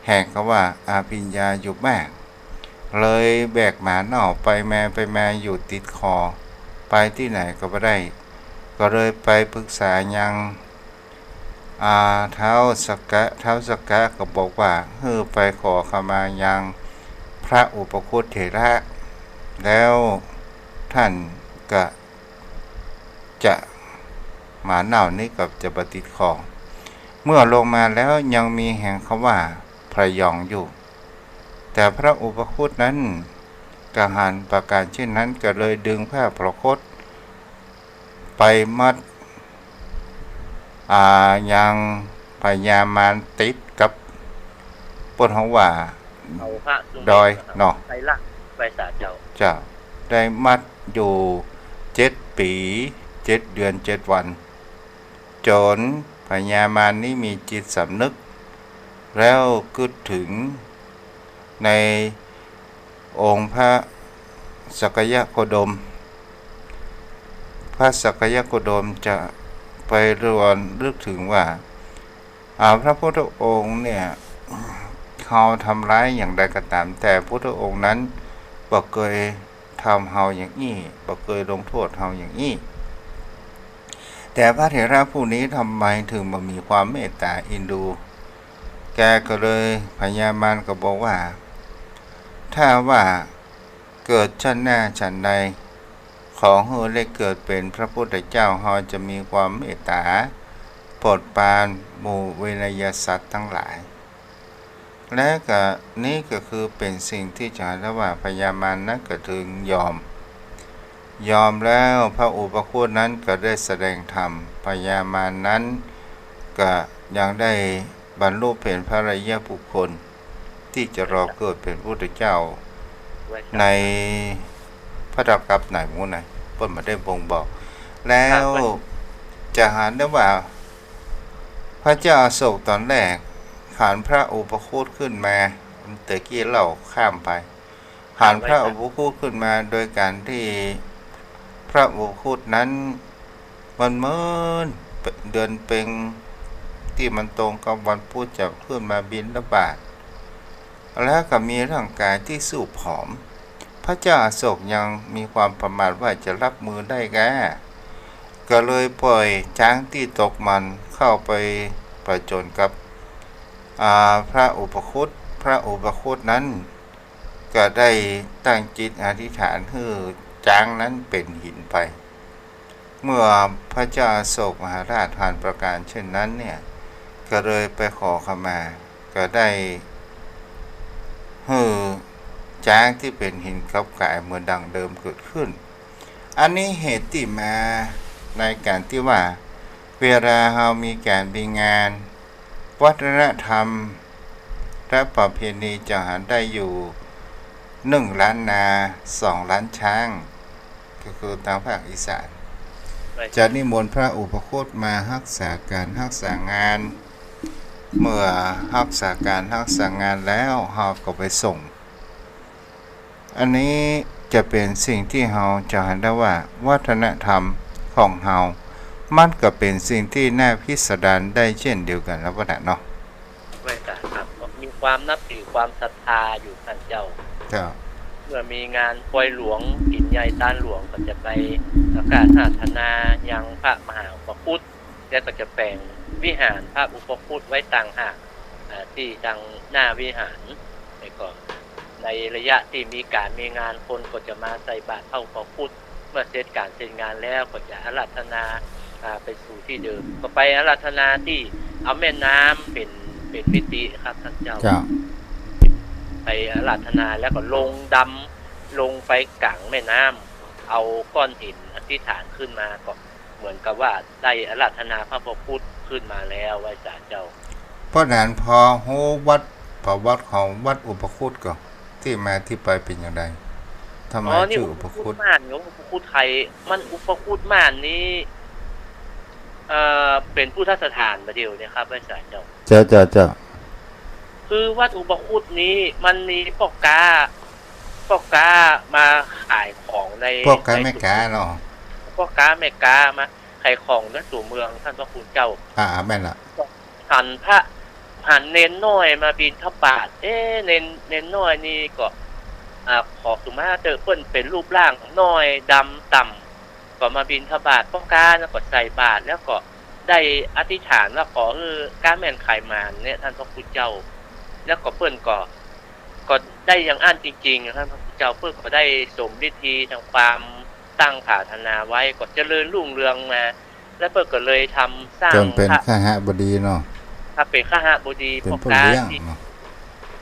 แฮงกว่าอภิญญาอยู่มาก เลยแบกหมากเน่าไปมาไปมาอยู่ติดคอ ไปตี้ไหนก็บ่ได้ ก็เลยไปปรึกษายัง อ่า ท้าวสักกะ ท้าวสักกะก็บอกว่า หื้อไปขอขมายังพระอุปคุตเถระ แล้วต้านก็จะ หมาเน่านี้ก็จะบ่ติดคอ เมื่อลงมาแล้วยังมีแหงกำว่าพยองอยู่ แต่พระอุปคุตนั้นก็หันประก๋านเช่นนั้น ก็เลยดึงผ้าพระคตไปมัด อ่า ยังพญามารติดกับ เปิ้นฮ้องว่า เอาพระสุเมรุ ดอยเนาะ ไตรลักษณ์ ไหว้สาเจ้า เจ้า ได้มัดอยู่เจ็ดปี๋ เจ็ดเดือน เจ็ดวัน จ๋นพญามารนี้มีจิตสำนึก แล้วกึ๊ดเถิงในองค์พระสักยะโคดม พระสักยะโคดมจะไประลึกเถิงว่า อ่า พระพุทธองค์เนี่ย เฮาทำร้ายอย่างใดก็ต๋าม แต่พุทธองค์นั้นบ่เกยทำเฮาอย่างอี้ บ่เกยลงโต้ษเฮาอย่างอี้ แต่พระเถระผู้นี้ทำไมเถิงบ่มีความเมตต๋าเอ็นดู แกก็เลย พญามารก็บอกว่า ถ้าว่าเกิดชาติหน้าฉันใด ขอหื้อได้เกิดเป๋นพระพุทธเจ้า เฮาจะมีความเมตต๋าโปรดปรานหมู่เวไนยสัตว์ตังหลาย และก็นี้ก็คือเป๋นสิ่งตี้จะหันได้ว่าพญามารนั้นก็เถิงยอม ยอมแล้วพระอุปคุตนั้นก็ได้แสดงธรรม พญามารนั้นก็ยังได้บรรลุเป๋นพระอริยบุคคล ตี้จะรอเกิดเป๋นพุทธเจ้า ในพระไตรกัปไหนหมู่ไหน เปิ้นบ่ได้บ่งบอก แล้วจะหันได้ว่า พระเจ้าอโศกต๋อนแรกหันพระอุปคุตขึ้นมา ตะกี้เล่าข้ามไป หันพระอุปคุตขึ้นมาโดยก๋านตี้พระอุปคุตนั้น วันเมินเดือนเพ็ญตี้มันตรงกับวันพุธจะขึ้นมาบิณฑบาต แล้วก็มีร่างก๋ายตี้สู้ผอม พระเจ้าอโศกยังมีความประมาทว่าจะรับมือได้แก่ ก็เลยปล่อยจ๊างตี้ตกมันเข้าไปผจญกับ อ่า พระอุปคุต พระอุปคุตนั้นก็ได้ตั้งจิตอธิษฐานหื้อจ๊างนั้นเป๋นหินไป เมื่อพระเจ้าอโศกมหาราชหันประก๋านเช่นนั้นเนี่ย ก็เลยไปขอขมา ก็ได้หื้อจ๊างตี้เป๋นหินกลับก๋ายเหมือนดังเดิมเกิดขึ้น อันนี้เหตุตี้มาในก๋านตี้ว่า เวลาเฮามีก๋านมีงาน วัฒนธรรมและประเพณีจะหันได้อยู่ นึ่งล้านนา สองล้านช้าง ก็คือตางภาคอีสาน จะนิมนต์พระอุปคุตมาฮักษาก๋านฮักษางาน เมื่อฮักษาก๋านฮักษางานแล้ว เฮาก็ไปส่ง อันนี้จะเป๋นสิ่งตี้เฮาจะหันได้ว่า วัฒนธรรมของเฮา มันก็เป๋นสิ่งตี้น่าพิสดารได้เช่นเดียวกั๋นแล้ววะน่ะเนาะ แม่นจ้ะครับ ก็มีความนับถือความศรัทธาอยู่ต้านเจ้า ครับ เมื่อมีงานปอยหลวง กิ๋นใหญ่ตานหลวง ก็จะไปสักการะอาราธนายังพระมหาอุปคุต แล้วก็จะแป๋งวิหารพระอุปคุตไว้ต่างหาก อ่า ตี้ตางหน้าวิหาร แล้วก็ในระยะตี้มีก๋านมีงาน คนก็จะมาใส่บาตรพระอุปคุต เมื่อเสร็จก๋านเสร็จงานแล้วก็จะอาราธนา อ่า ไปสู่ตี้เดิม ก็ไปอาราธนาตี้เอาแม่น้ำเป๋น เป๋นมิติครับต้านเจ้า เจ้า ไปอาราธนาแล้วก็ลงดำ ลงไปก๋างแม่น้ำ เอาก้อนหินอธิษฐานขึ้นมา ก็เหมือนกับว่าได้อาราธนาพระอุปคุตขึ้นมาแล้ว ไหว้สาเจ้า เพราะนั้นพอฮู้วัด ประวัติของวัดอุปคุตก่อ ตี้มาตี้ไปเป๋นอย่างใด ทำไม อ๋อ นี่ จื้ออุปคุต อุปคุตม่าน อุปคุตไทย มันอุปคุตม่านนี้ เอ่อ เป๋นพุทธสถานบ่าเดี่ยวนี้ครับ ไหว้สาเจ้า เจ้า เจ้า เจ้า คือวัดอุปคุตนี้มันมีป้อก๊า ป้อก๊ามาขายของใน ป้อก๊าแม่ก๊าเนาะ ป้อก๊าแม่ก๊ามาขายของในตั๋วเมืองต้านพระคุณเจ้า อ่า แม่นละ หันพระ หันเณรน้อยมาบิณฑบาต เอ๊ะ เณร เณรน้อยนี่ก็ อ่า ขอสุมาเต๊อะ เปิ้นเป๋นรูปร่างน้อย ดำต่ ก็มาบิณฑบาตป้อก๊า แล้วก็ใส่บาตร แล้วก็ได้อธิษฐานว่าขอหื้อก๊าแม่นไขหมานเนี่ย ท่านพระคุณเจ้า แล้วก็เปิ้นก็ ก็ได้อย่างอั้นจริงๆ นะท่านพระคุณเจ้า เปิ้นก็ได้สมฤทธีตามความตั้งปรารถนาไว้ ก็เจริญรุ่งเรืองมา แล้วเปิ้นก็เลยทำสร้าง จนเป๋น พระ คหบดีเนาะ ครับ เป๋นคหบดี เป๋นป้อก๊า ผู้เลี้ยง ตี้ เนาะ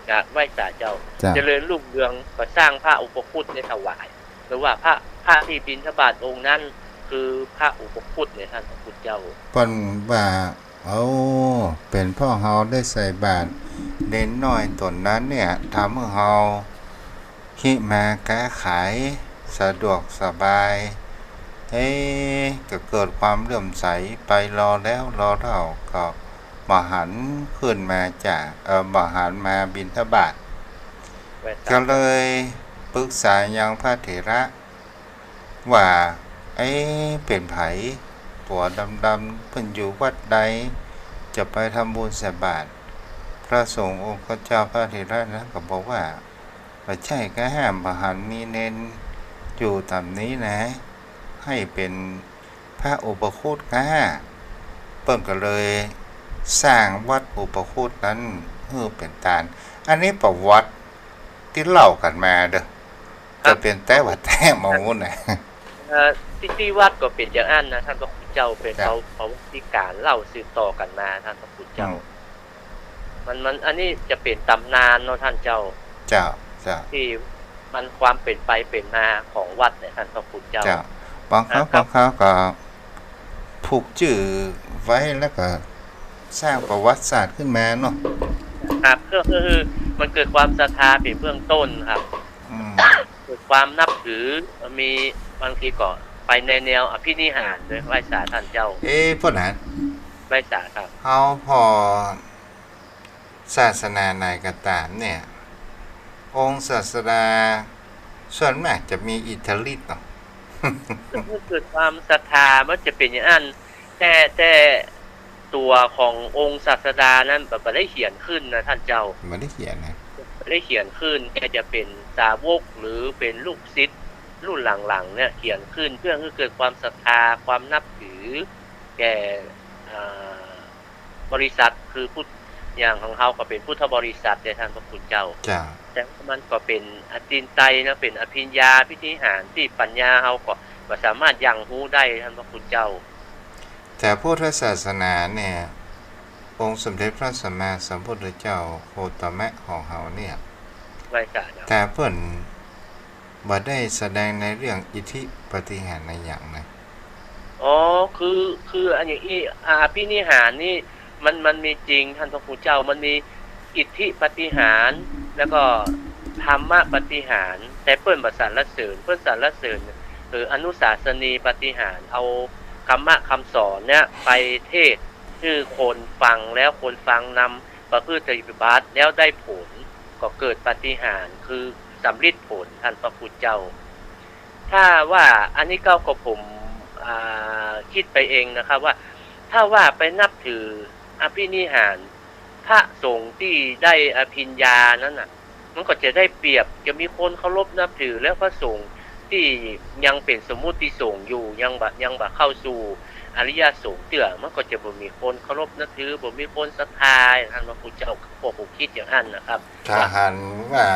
จะไหว้สาเจ้า เจ้า เจริญรุ่งเรือง ก็สร้างพระอุปคุตเนี่ยถวาย หรือว่าพระ พระที่บิณฑบาตองค์นั้น คือพระอุปคุตเนี่ย ท่านพระคุณเจ้า เปิ้นว่า โอ้ เป๋นเพราะเฮาได้ใส่บาตรเณรน้อยต๋นนั้นเนี่ย ทำหื้อเฮา ฮิมาก๊าขายสะดวกสบาย เอ๊ะ ก็เกิดความเลื่อมใส ไปรอแล้วรอเล่า ก็บ่หันขึ้นมาจาก เอ่อ บ่หันมาบิณฑบาต ก็เลยปรึกษายังพระเถระว่า เอ๊ะ เป๋นใผ ตั๋วดำๆ เปิ้นอยู่วัดใด จะไปทำบุญใส่บาตร พระสงฆ์องค์เจ้า พระเถระนั้นก็บอกว่า บ่ใจ้ก๊า บ่หันมีเณรอยู่ต๋ามนี้นะ หื้อเป๋นพระอุปคุตก๊า เปิ้นก็เลยสร้างวัดอุปคุตนั้นหื้อเป๋นตาน อันนี้ประวัติตี้เล่ากั๋นมาเน่อ ครับ จะเป๋นแต๊บ่าแต๊บ่ฮู้นะ เอ่อ ตี้ ตี้วัดก็เป๋นอย่างอั้นนะ ท่านพระคุณเจ้า เป๋น เจ้า ประ ประวัติการเล่าสืบต่อกั๋นมา ท่านพระคุณเจ้า อืม มัน มัน อันนี้จะเป๋นต๋ำนานเนาะท่านเจ้า เจ้า เจ้า ตี้มันความเป๋นไปเป๋นมาของวัดเนี่ย ท่านพระคุณเจ้า เจ้า บางครั้ง อ่า ครับ บางครั้งก็ผูกจื้อไว้แล้วก็สร้างประวัติศาสตร์ขึ้นมาเนาะ ครับ ก็คือมันเกิดความศรัทธาเป๋นเบื้องต้นครับ อืม เกิดความนับถือ มีบางทีก็ไปในแนวอภินิหารด้วย ไหว้สาท่านเจ้า เอ๊ะ ป้อหนาน ไหว้สาครับ เฮาผ่อ ศาสนาไหนก็ต๋ามเนี่ย องค์ศาสดาส่วนมากจะมีอิทธิฤทธิ์เนาะ เมื่อเกิดความศรัทธามันจะเป๋นอย่างอั้น แต่ แต่ตั๋วขององค์ศาสดานั้นบ่ บ่ได้เขียนขึ้นนะท่านเจ้า บ่ได้เขียนนะ บ่ได้เขียนขึ้น แต่จะเป๋นสาวกหรือเป๋นลูกศิษย์รุ่นหลังๆ เนี่ยเขียนขึ้นเพื่อหื้อเกิดความศรัทธา ความนับถือแก่ อ่า บริษัท คือพุทธ อย่างของเฮาก็เป๋นพุทธบริษัทเนี่ย ท่านพระคุณเจ้า เจ้า แต่มันก็เป๋นอจินไตยนะ เป๋นอภิญญาอภินิหารตี้ปัญญาเฮาก็บ่สามารถยังฮู้ได้ ท่านพระคุณเจ้า แต่พุทธศาสนาเนี่ย องค์สมเด็จพระสัมมาสัมพุทธเจ้าโคตมะของเฮาเนี่ย ไหว้สาเจ้า แต่เปิ้น บ่ได้แสดงในเรื่องอิทธิปาฏิหาริย์อะหยังนะ อ๋อ คือ คืออันอย่างอี้ อา อภินิหารนี่ มัน มันมีจริง ท่านพระคุณเจ้า มันมีอิทธิปาฏิหาริย์ แล้วก็ธรรมปาฏิหาริย์ แต่เปิ้นบ่สรรเสริญ เปิ้นสรรเสริญ เอ่อ อนุสาสนีปาฏิหาริย์ เอาธรรมะคำสอนเนี่ยไปเทศน์หื้อคนฟัง แล้วคนฟังนำประพฤติปฏิบัติ แล้วได้ผล ก็เกิดปาฏิหาริย์ คือสำริดผล ท่านพระคุณเจ้า ถ้าว่าอันนี้ก็ ก็ผม อ่า คิดไปเองนะครับว่า ถ้าว่าไปนับถืออภินิหาร พระสงฆ์ตี้ได้อภิญญานั้นน่ะ มันก็จะได้เปรียบ จะมีคนเคารพนับถือ แล้วพระสงฆ์ตี้ยังเป๋นสมมุติสงฆ์อยู่ ยังบ่ ยังบ่เข้าสู่อริยสงฆ์เตื้อ มันก็จะบ่มีคนเคารพนับถือ บ่มีคนศรัทธา ท่านพระคุณเจ้า พวกผมคิดอย่างนั้นนะครับ ถ้าหันว่า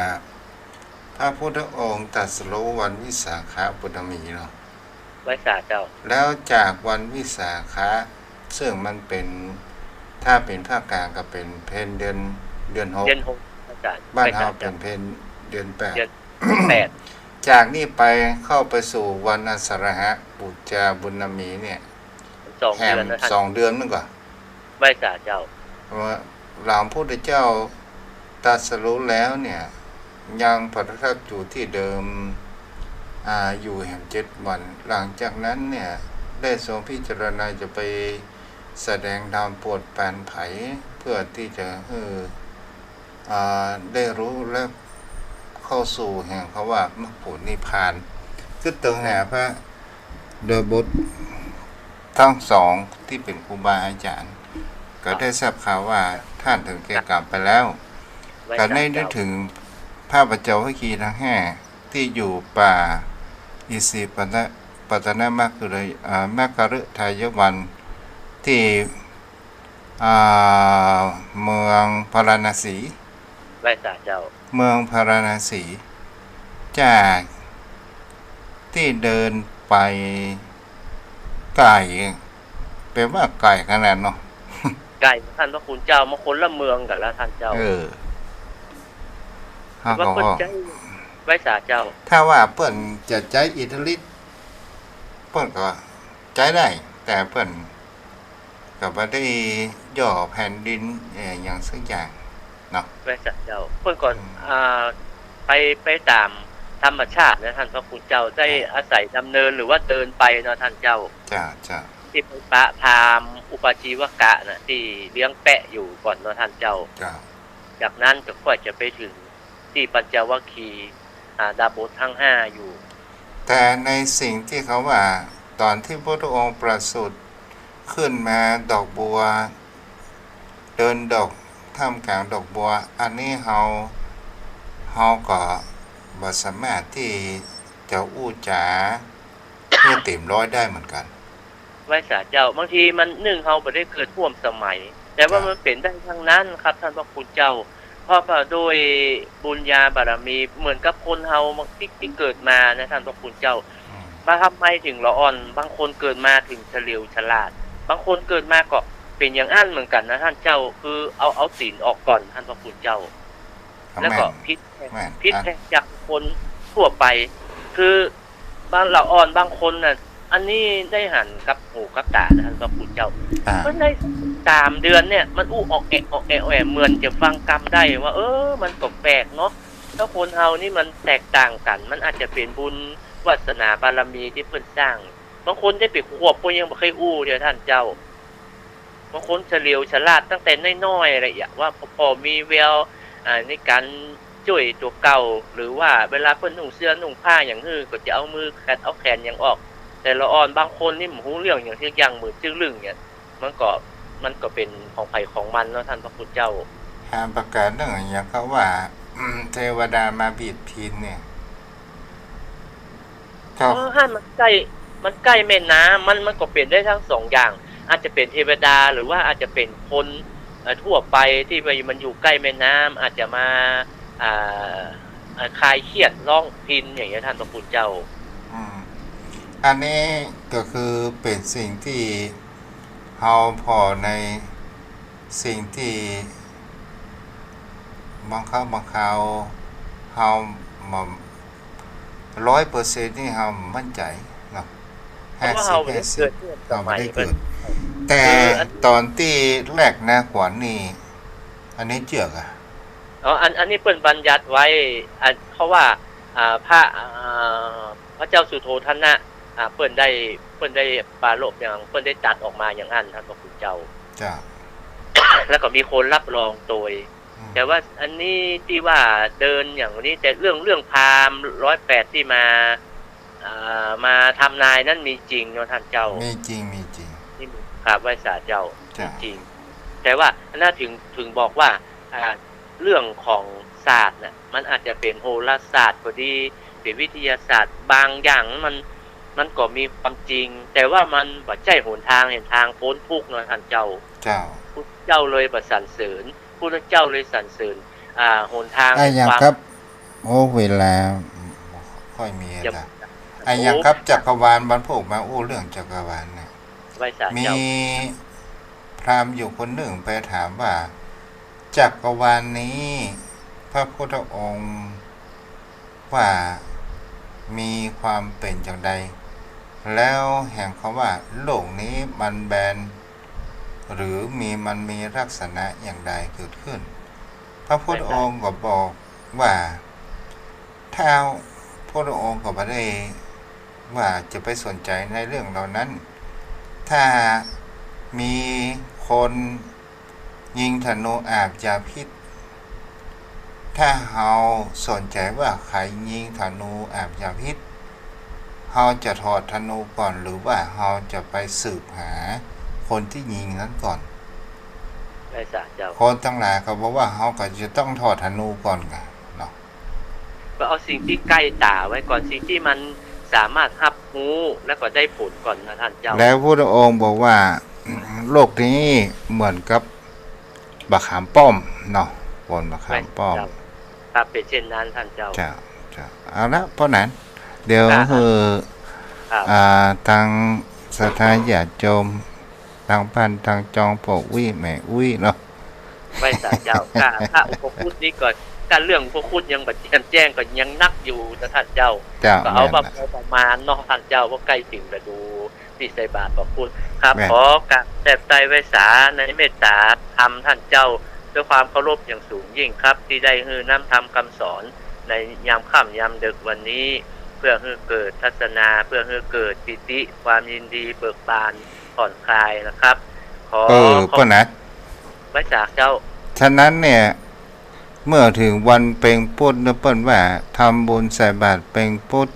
พระพุทธองค์ตรัสรู้วันวิสาขบูรมีเนาะ ไหว้สาเจ้า แล้วจากวันวิสาขะ ซึ่งมันเป๋น ถ้าเป๋นภาคกลางก็เป๋นเพ็ญเดือน เดือนหก เดือนหก อาจารย์ บ้านเฮา ไหว้สาเจ้า เป๋นเพ็ญเดือนแปด เดือนแปด จากนี้ไปเข้าไปสู่วันอาสาฬหบูชาบูรมีเนี่ย สองเดือนนะท่าน แหมสองเดือนนึงก่อ ไหว้สาเจ้า ว่าหลังพุทธเจ้าตรัสรู้แล้วเนี่ย ยังประทับอยู่ตี้เดิม อ่า อยู่แหมเจ็ดวัน หลังจากนั้นเนี่ย ได้ทรงพิจารณาจะไปแสดงธรรมโปรดปรานใผ เพื่อตี้จะหื้อ อ่า ได้รู้และเข้าสู่แห่งคำว่ามรรคผลนิพพาน คือเติงหาพระ โดยบททั้งสองตี้เป๋นครูบาอาจารย์ ก็ได้ทราบข่าวว่าท่านถึงแก่กรรมไปแล้ว ไหว้สาเจ้า ก็ได้นึกถึงพระปัญจวัคคีย์ทั้งห้าตี้อยู่ป่าอิสิปตน ปัตตนมฤคทายวัน ตี้ อ่า เมืองพาราณสี ไหว้สาเจ้า เมืองพาราณสี จากตี้เดินไปไก๋ แปลว่าไก๋ขนาดเนาะ ไก๋ ต้านพระคุณเจ้า มันคนละเมืองกั๋นแล้วต้านเจ้า เออ เฮาก็ ไหว้สาเจ้า ถ้าว่าเปิ้นจะใจ๊อิทธิฤทธิ์ เปิ้นก็ใจ๊ได้ แต่เปิ้นก็บ่ได้ย่อแผ่นดิน เอ่อ หยังสักอย่างเนาะ ไหว้สาเจ้า เปิ้นก็ อ่า ไป ไปต๋ามธรรมชาตินะต้านพระคุณเจ้า ได้อาศัยดำเนินหรือว่าเดินไปเนาะต้านเจ้า เจ้า เจ้า ตี้ไปปะพราหมณ์อุปาจีวกะน่ะ ตี้เลี้ยงแปะอยู่ก่อนเนาะต้านเจ้า เจ้า จากนั้นก็ค่อยจะไปเถิงตี้ปัญจวัคคีย์ อ่า ดาบททั้งห้าอยู่ แต่ในสิ่งตี้เขาว่า ต๋อนตี้พระพุทธองค์ประสูติขึ้นมาดอกบัว เดินดอก ท่ามกลางดอกบัว อันนี้เฮา เฮาก็บ่สามารถตี้จะอู้จ๋า หื้อเต๋มร้อยได้เหมือนกั๋น ไหว้สาเจ้า บางทีมันนึ่งเฮาบ่ได้เกิดฮ่วมสมัย แต่ว่า ครับ มันเป๋นได้ตังนั้นครับต้านพระคุณเจ้า เพราะว่าโดยบุญญาบารมีเหมือนกับคนเฮาตี้ ตี้เกิดมานะต้านพระคุณเจ้า อืม ว่าทำไมเถิงละอ่อน บางคนเกิดมาเถิงเฉลียวฉลาด บางคนเกิดมาก็เป๋นอย่างอั้นเหมือนกั๋นนะต้านเจ้า คือเอา เอาศีลออกก่อนต้านพระคุณเจ้า ก็แม่น แล้วก็ผิด แม่น ผิดแผกจากคนทั่วไป คือบางละอ่อนบางคนน่ะ อันนี้ได้หันกับหูกับต๋านะต้านพระคุณเจ้า อ่า เปิ้นได้สามเดือนเนี่ย มันอู้ออกแอะออกแอะออกแอะ เหมือนจะฟังกำได้ว่า เออ มันก็แปลกเนาะ แล้วคนเฮานี่มันแตกต่างกั๋น มันอาจจะเป๋นบุญวาสนาบารมีตี้เปิ้นสร้าง บางคนได้แปดขวบก็ยังบ่เคยอู้เตื้อต้านเจ้า บางคนเฉลียวฉลาดตั้งแต่น้อยๆ เลยอะ ว่าพอ พอมีแวว อ่า ในก๋านจ้วยตั๋วเก่า หรือว่าเวลาเปิ้นนุ่งเสื้อนุ่งผ้าหยังหื้อ ก็จะเอามือขัดเอาแขนหยังออก แต่ละอ่อนบางคนนี่บ่ฮู้เรื่องหยังสักอย่าง เหมือนจึ้งลึ่งเนี่ย มันก็ มันก็เป๋นของใผของมันเนาะต้านพระคุณเจ้า หาประกาศเรื่องอะหยังเขาว่า เทวดามาบีบพิณเนี่ย เจ้า เออ หั้นมันใก้ มันใก้แม่น้ำ มัน มันก็เป๋นได้ตังสองอย่าง อาจจะเป๋นเทวดา หรือว่าอาจจะเป๋นคน เอ่อ ทั่วไปตี้ว่ามันอยู่ใก้แม่น้ำ อาจจะมา อ่า อ่า คลายเครียดฮ้องพิณอย่างเงี้ย ต้านพระคุณเจ้า อืม อันนี้ก็คือเป๋นสิ่งตี้ เฮาผ่อในสิ่งตี้บางครั้งบางคราวเฮาบ่ ร้อยเปอร์เซ็นต์ นี่เฮาบ่มั่นใจ๋เนาะ เพราะว่าเฮาบ่ได้เกิด ห้าสิบห้าสิบ เฮาบ่ได้เกิด แต่ คืออัน ต๋อนตี้แรกนาขวัญนี่ อันนี้เจื้อกะ อ๋อ อัน อันนี้เปิ้นบัญญัติไว้ อัน เพราะว่า อ่า พระ อ่า พระเจ้าสุโธทนะ อ่า เปิ้นได้ เปิ้นได้ปรารภอย่าง เปิ้นได้ตรัสออกมาอย่างอั้น ต้านพระคุณเจ้า เจ้า แล้วก็มีคนรับรองโตย อืม แต่ว่าอันนี้ตี้ว่าเดินอย่างนี้ แต่เรื่อง เรื่องพราหมณ์ร้อยแปดตี้มา อ่า มาทำนายนั้นมีจริงเนาะต้านเจ้า มีจริง มีจริง นี่ กราบไหว้สาเจ้า เจ้า มีจริง แต่ว่าอันนั้นเถิง เถิงบอกว่า อ่า เรื่องของศาสตร์น่ะ มันอาจจะเป๋นโหราศาสตร์ก็ดี เป๋นวิทยาศาสตร์ บางอย่างมัน มันก็มีความจริง แต่ว่ามันบ่ใจ้หนตางแห่งตางป๊นทุกข์เนาะต้านเจ้า เจ้า พุทธเจ้าเลยบ่สรรเสริญ พุทธเจ้าเลยสรรเสริญ อ่า หนตาง อะหยัง ความ ครับ โอ้ เวลาบ่ค่อยมีอะ เดี๋ยว นะ อะหยังครับ โอ้ จักรวาล วันพูกมาอู้เรื่องจักรวาลเนี่ย ไหว้สาเจ้า มีพราหมณ์อยู่คนนึ่งไปถามว่า จักรวาลนี้พระพุทธองค์ว่ามีความเป๋นอย่างใด แล้วแหมเขาว่าโลกนี้มันแบน หรือมี มันมีลักษณะอย่างใดเกิดขึ้น พระพุทธองค์ก็บอกว่า ถ้าพระองค์ก็บ่ได้ว่าจะไปสนใจ๋ในเรื่องเหล่านั้น ถ้ามีคนยิงธนูอาบยาพิษ ถ้าเฮาสนใจ๋ว่าใผยิงธนูอาบยาพิษ เฮาจะถอดธนูก่อน หรือว่าเฮาจะไปสืบหาคนตี้ยิงนั้นก่อน ไหว้สาเจ้า คนตังหลายเขาบอกว่าเฮาก็จะต้องถอดธนูก่อนกะเนาะ ก็เอาสิ่งตี้ใก้ต๋าไว้ก่อน สิ่งตี้มัน สามารถฮับฮู้แล้วก็ได้ผลก่อนนะท่านเจ้า แล้วพุทธองค์บอกว่า โลกนี้เหมือนกับมะขามป้อมเนาะ บนมะขามป้อม เจ้า ครับ เป๋นเช่นนั้นท่านเจ้า เจ้า เจ้า เอาละ เพราะนั้น เดี๋ยว ครับ หื้อ ครับ อ่า ตังศรัทธาญาติโยม ตังบ้านตังจอง ป้ออุ๊ยแม่อุ๊ยเนาะ ไหว้สาเจ้า ค่ะ พระอุปคุตนี่ก็ ถ้าเรื่องอุปคุตยังบ่แจ่มแจ้งก็ยังนักอยู่นะท่านเจ้า เจ้า ก็เอา แม่น แบบพอประมาณเนาะท่านเจ้า ว่าใก้เถิงฤดูตี้ใส่บาตรอุปคุตครับ แม่น ขอกราบแทบไตร้ไหว้สาในเมตตาธรรมท่านเจ้า ด้วยความเคารพอย่างสูงยิ่งครับ ที่ได้หื้อน้ำธรรมคำสอนในยามค่ำยามดึกวันนี้ เพื่อหื้อเกิดทัศนา เพื่อหื้อเกิดปีติ ความยินดีเบิกบาน ผ่อนคลายนะครับ ขอ เออ ขอบ เปิ้นนะ ไหว้สาเจ้า ฉะนั้นเนี่ย เมื่อเถิงวันเพ็ญปุ๊ดเนี่ย เปิ้นว่าทำบุญใส่บาตรเพ็ญปุ๊ด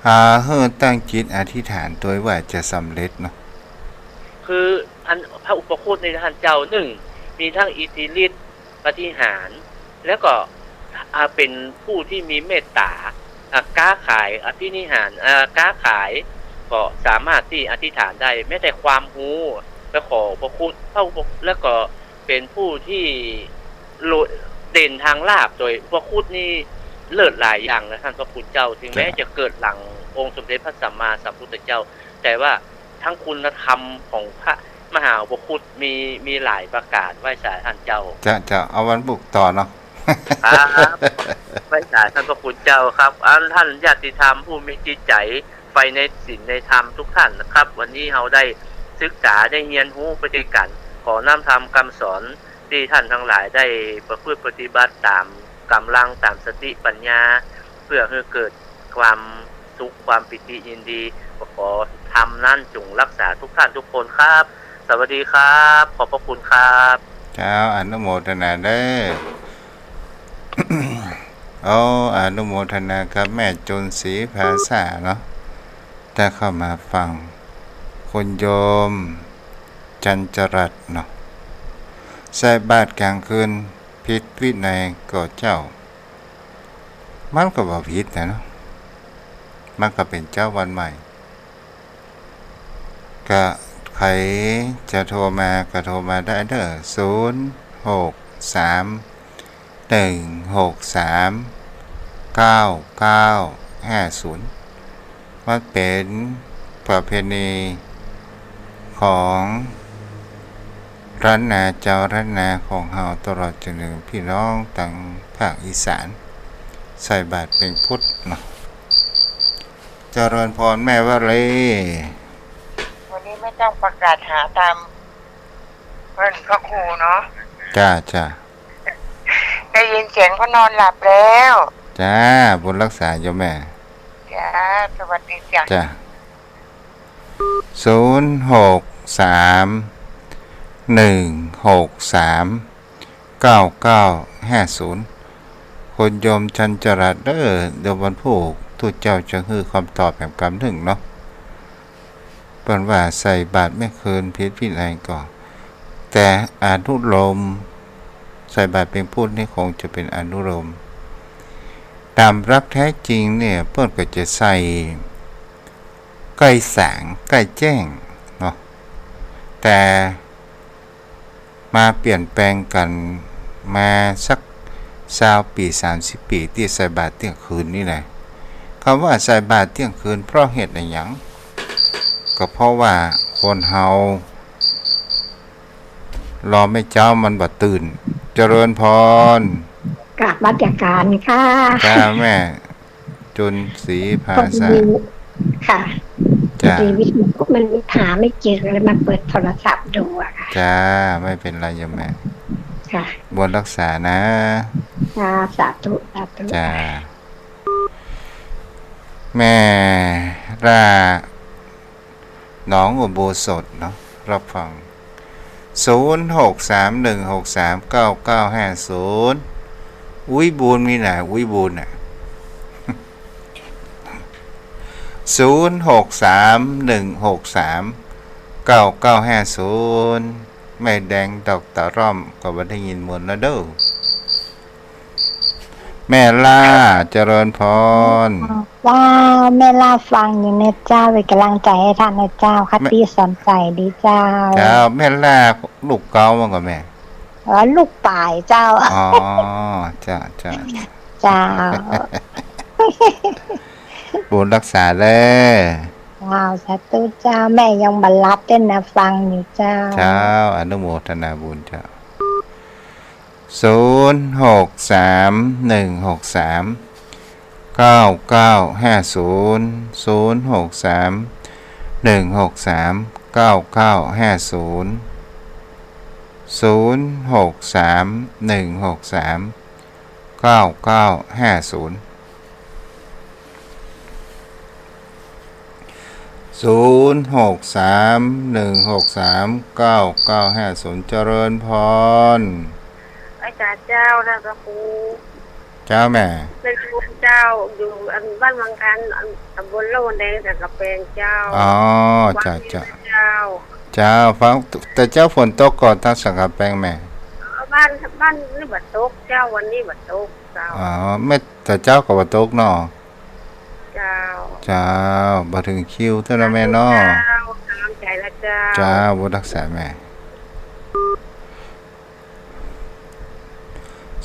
อ่า หื้อตั้งจิตอธิษฐานตวยว่าจะสำเร็จเนาะ คืออันพระอุปคุตนี่นะท่านเจ้า นึ่ง มีทั้งอิทธิฤทธิ์ ปาฏิหาริย์ แล้วก็ อ่า เป๋นผู้ที่มีเมตตา อ่า ก๊าขาย อภินิหาร อ่า ก๊าขาย ก็สามารถตี้อธิษฐานได้ แม้แต่ความฮู้ ไปขออุปคุต พระอุปคุต แล้วก็เป๋นผู้ที่โล- เด่นทางลาภ โดยอุปคุตนี่เลิศหลายอย่างนะท่านพระคุณเจ้า ถึงแม้ เจ้า จะเกิดหลังองค์สมเด็จพระสัมมาสัมพุทธเจ้า แต่ว่า ทั้งคุณธรรมของพระมหาอุปคุตมี มีหลายประการ ไหว้สาท่านเจ้า เจ้า เจ้า เอาวันพุธต่อเนาะ ครับ ไหว้สาท่านพระคุณเจ้าครับ อันท่านญาติธรรมผู้มีจิตใจ๋ใฝ่ในศีลในธรรมทุกท่านนะครับ วันนี้เฮาได้ศึกษาได้เฮียนฮู้ไปตวยกั๋น ขอน้อมธรรมคำสอนตี้ท่านทั้งหลายได้ประพฤติปฏิบัติต๋ามก๋ำลังต๋ามสติปัญญา เพื่อหื้อเกิดความสุข ความปีติยินดี ก็ขอธรรมนั้นจงรักษาทุกท่านทุกคนครับ สวัสดีครับ ขอบพระคุณครับ เจ้า อนุโมทนาเด้อ โอ้ อนุโมทนากับแม่จุนศรีภาษาเนาะ ได้เข้ามาฟัง คุณโยมจันจรัตน์เนาะ ใส่บาตรก๋างคืนผิดวินัยก่อเจ้า มันก็บ่ผิดนะเนาะ มันก็เป๋นเจ๊าวันใหม่ ก็ใผจะโทรมาก็โทรมาได้เด้อ ศูนย์ หก สาม หนึ่ง หก สาม เก้า เก้า ห้า ศูนย์ มันเป๋นประเพณีของล้านนาเจ้าล้านนาของเฮา ตลอดจนเถิงปี้น้องตางภาคอีสาน ใส่บาตรเพ็ญพุธเนาะ เจริญพรแม่วลี วันนี้ไม่ต้องประกาศหาตามเปิ้นพระครูเนาะ จ้า จ้า ได้ยินเสียงก็นอนหลับแล้ว จ้า บุญรักษาโยมแม่ จ้า สวัสดีจ้ะ จ้า ศูนย์ หก สาม หนึ่ง หก สาม เก้า เก้า ห้า ศูนย์ คุณโยมจันจรัตน์เด้อ เดี๋ยววันพุธตุ๊เจ้าจะหื้อคำตอบแหมกำนึ่งเนาะ เปิ้นว่าใส่บาตรเมื่อคืนผิดวินัยก่อ แต่อนุโลม ใส่บาตรเพ็ญพุธนี่คงจะเป๋นอนุโลม ต๋ามหลักแต๊จริงเนี่ย เปิ้นก็จะใส่ใก้สางใก้แจ้งเนาะ แต่ มาเปลี่ยนแปลงกั๋นมาสักซาวปี๋ สามสิบปี๋ ตี้ใส่บาตรเตี้ยงคืนนี่แหละ กำว่าใส่บาตรเตี้ยงคืนเพราะเหตุอะหยัง ก็เพราะว่าคนเฮารอแม่เจ๊ามันบ่ตื่น เจริญพร กราบนมัสการค่ะ จ้าแม่ จุนศรีภาษา พอดี ค่ะ จ้ะ พอดีวิทยุมันหาไม่เจอ เลยมาเปิดโทรศัพท์ดูอะค่ะ จ้า ไม่เป็นไรโยมแม่ ค่ะ บุญรักษานะ ค่ะ สาธุ สาธุ จ้า แม่ล่า หนองอุโบสถเนาะ รับฟัง ศูนย์ หก สาม หนึ่ง หก สาม เก้า เก้า ห้า ศูนย์ อุ๊ยบุญมีไหน อุ๊ยบุญน่ะ ศูนย์ หก สาม หนึ่ง หก สาม เก้า เก้า ห้า ศูนย์ แม่แดงดอกตะร่อมก็บ่ได้ยินมนต์แล้วเด้อ แม่ล่า เจริญพร เจ้า แม่ล่าฟังอยู่เน่อเจ้า เป๋นก๋ำลังใจ๋หื้อต้านเน่อเจ้า คติสอนใจ๋ดีเจ้า เจ้า แม่ล่า ลูกเก๊ามันก่อแม่ อ๋อ ลูกป๋ายเจ้า อ๋อ เจ้า เจ้า เจ้า บุญฮักษาเน่อ เจ้า สาธุเจ้า แม่ยังบ่หลับเต้อนะ ฟังอยู่เจ้า เจ้า อนุโมทนาบุญเจ้า ศูนย์หกสามหนึ่งหกสามเก้าเก้าห้าศูนย์ ศูนย์หกสามหนึ่งหกสามเก้าเก้าห้าศูนย์ ศูนย์หกสามหนึ่งหกสามเก้าเก้าห้าศูนย์ ศูนย์หกสามหนึ่งหกสามเก้าเก้าห้าศูนย์ เจริญพร ไหว้สาเจ้านะพระครู เจ้าแม่ แม่นบุญเจ้า อยู่อันบ้านวังคัน อันตำบลโล่แดง สันกำแปงเจ้า อ๋อ เจ้า วังนี้ เจ้า นะเจ้า เจ้า ฟัง แต่เจ๊าฝนตกก่อตางสันกำแปงแม่ บ้าน บ้านนี่บ่ตกเจ้า วันนี้บ่ตกเจ้า อ๋อ แม่ แต่เจ๊าก็บ่ตกเนาะ เจ้า เจ้า บ่เถิงคิวเตื้อนะแม่เนาะ เจ้า ก๋ำลังใจ๋ละเจ้า เจ้า บุญฮักษาแม่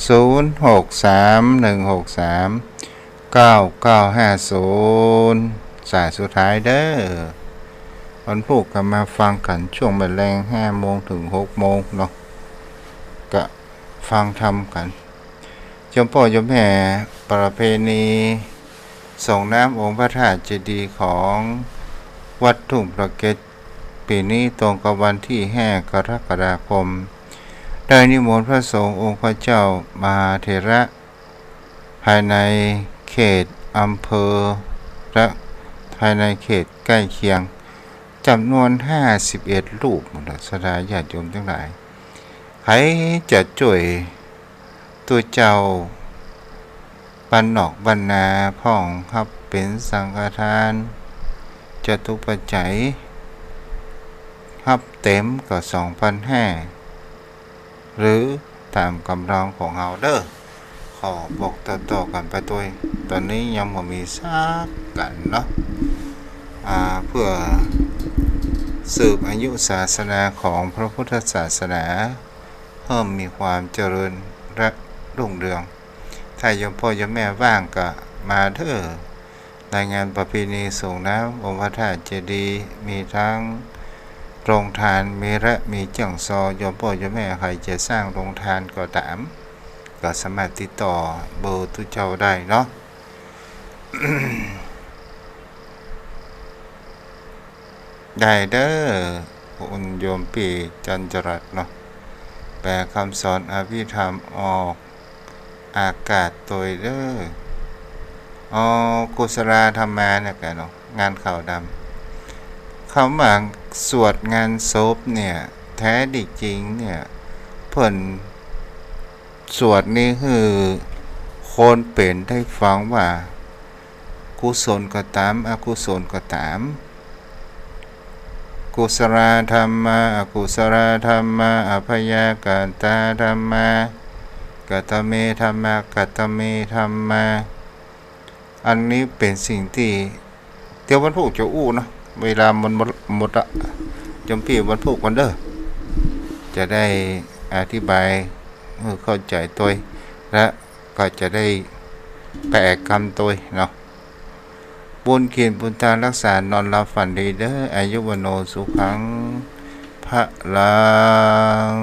ศูนย์หกสามหนึ่งหกสามเก้าเก้าห้าศูนย์ สายสุดท้ายเด้อ วันพูกก็มาฟังกั๋นช่วงบ่ายแลงห้าโมงเถิงหกโมงเนาะ ก็ฟังธรรมกั๋น โยมป้อโยมแม่ ประเพณีส่งน้ำองค์พระธาตุเจดีย์ของวัดทุ่งพระเกศ ปี๋นี้ตรงกับวันตี้ห้ากรกฎาคม ได้นิมนต์พระสงฆ์องค์พระเจ้ามหาเถระ ภายในเขตอำเภอ และภายในเขตใก้เคียง จ๋ำนวนห้าสิบเอ็ดรูป ศรัทธาญาติโยมตังหลาย ใผจะจ้วย ตุ๊เจ้า บ้านนอกบ้านนาพ่อง ฮับเป๋นสังฆทาน จตุปัจจัย ฮับเต๋มก็สองปันห้า หรือต๋ามก๋ำลังของเฮาเด้อ ขอบอกต่อๆ กั๋นไปตวย ต๋อนนี้ยังบ่มีสักกั๋นเนาะ อ่า เพื่อสืบอายุศาสนาของพระพุทธศาสนา เพิ่มมีความเจริญและรุ่งเรือง ถ้าโยมป้อโยมแม่ว่างก็มาเด้อ ในงานประเพณีส่งน้ำองค์พระธาตุเจดีย์ มีทั้งโรงทาน มีและมีเจื้องซอ โยมป้อโยมแม่ใผจะสร้างโรงทานก็ต๋าม ก็สามารถติดต่อเบอร์ตุ๊เจ้าได้เนาะ ได้เด้อ คุณโยมปี้จันจรัตน์เนาะ แปลคำสอนอภิธรรมออกอากาศตวยเด้อ อ๋อ กุศลาธัมมาเนี่ยแกเนาะ งานขาวดำ คำว่าสวดงานศพเนี่ย แท้ดีจริงเนี่ย เปิ้น สวดนี้หื้อคนเป๋นได้ฟังว่า กุศลก็ต๋าม อกุศลก็ต๋าม กุศลาธัมมา อกุศลาธัมมา อัพยากตาธัมมา กัตตะเมธัมมา กัตตะเมธัมมา อันนี้เป๋นสิ่งตี้ เดี๋ยววันพูกจะอู้เนาะ เวลามันหมด หมดละ โยมปี้วันพูกก่อนเด้อ จะได้อธิบายหื้อเข้าใจ๋ตวย และก็จะได้แปลกำตวยเนาะ บุญกิ๋นบุญตานฮักษานอนหลับฝันดีเด้อ อายุวัณโณสุขัง พะลัง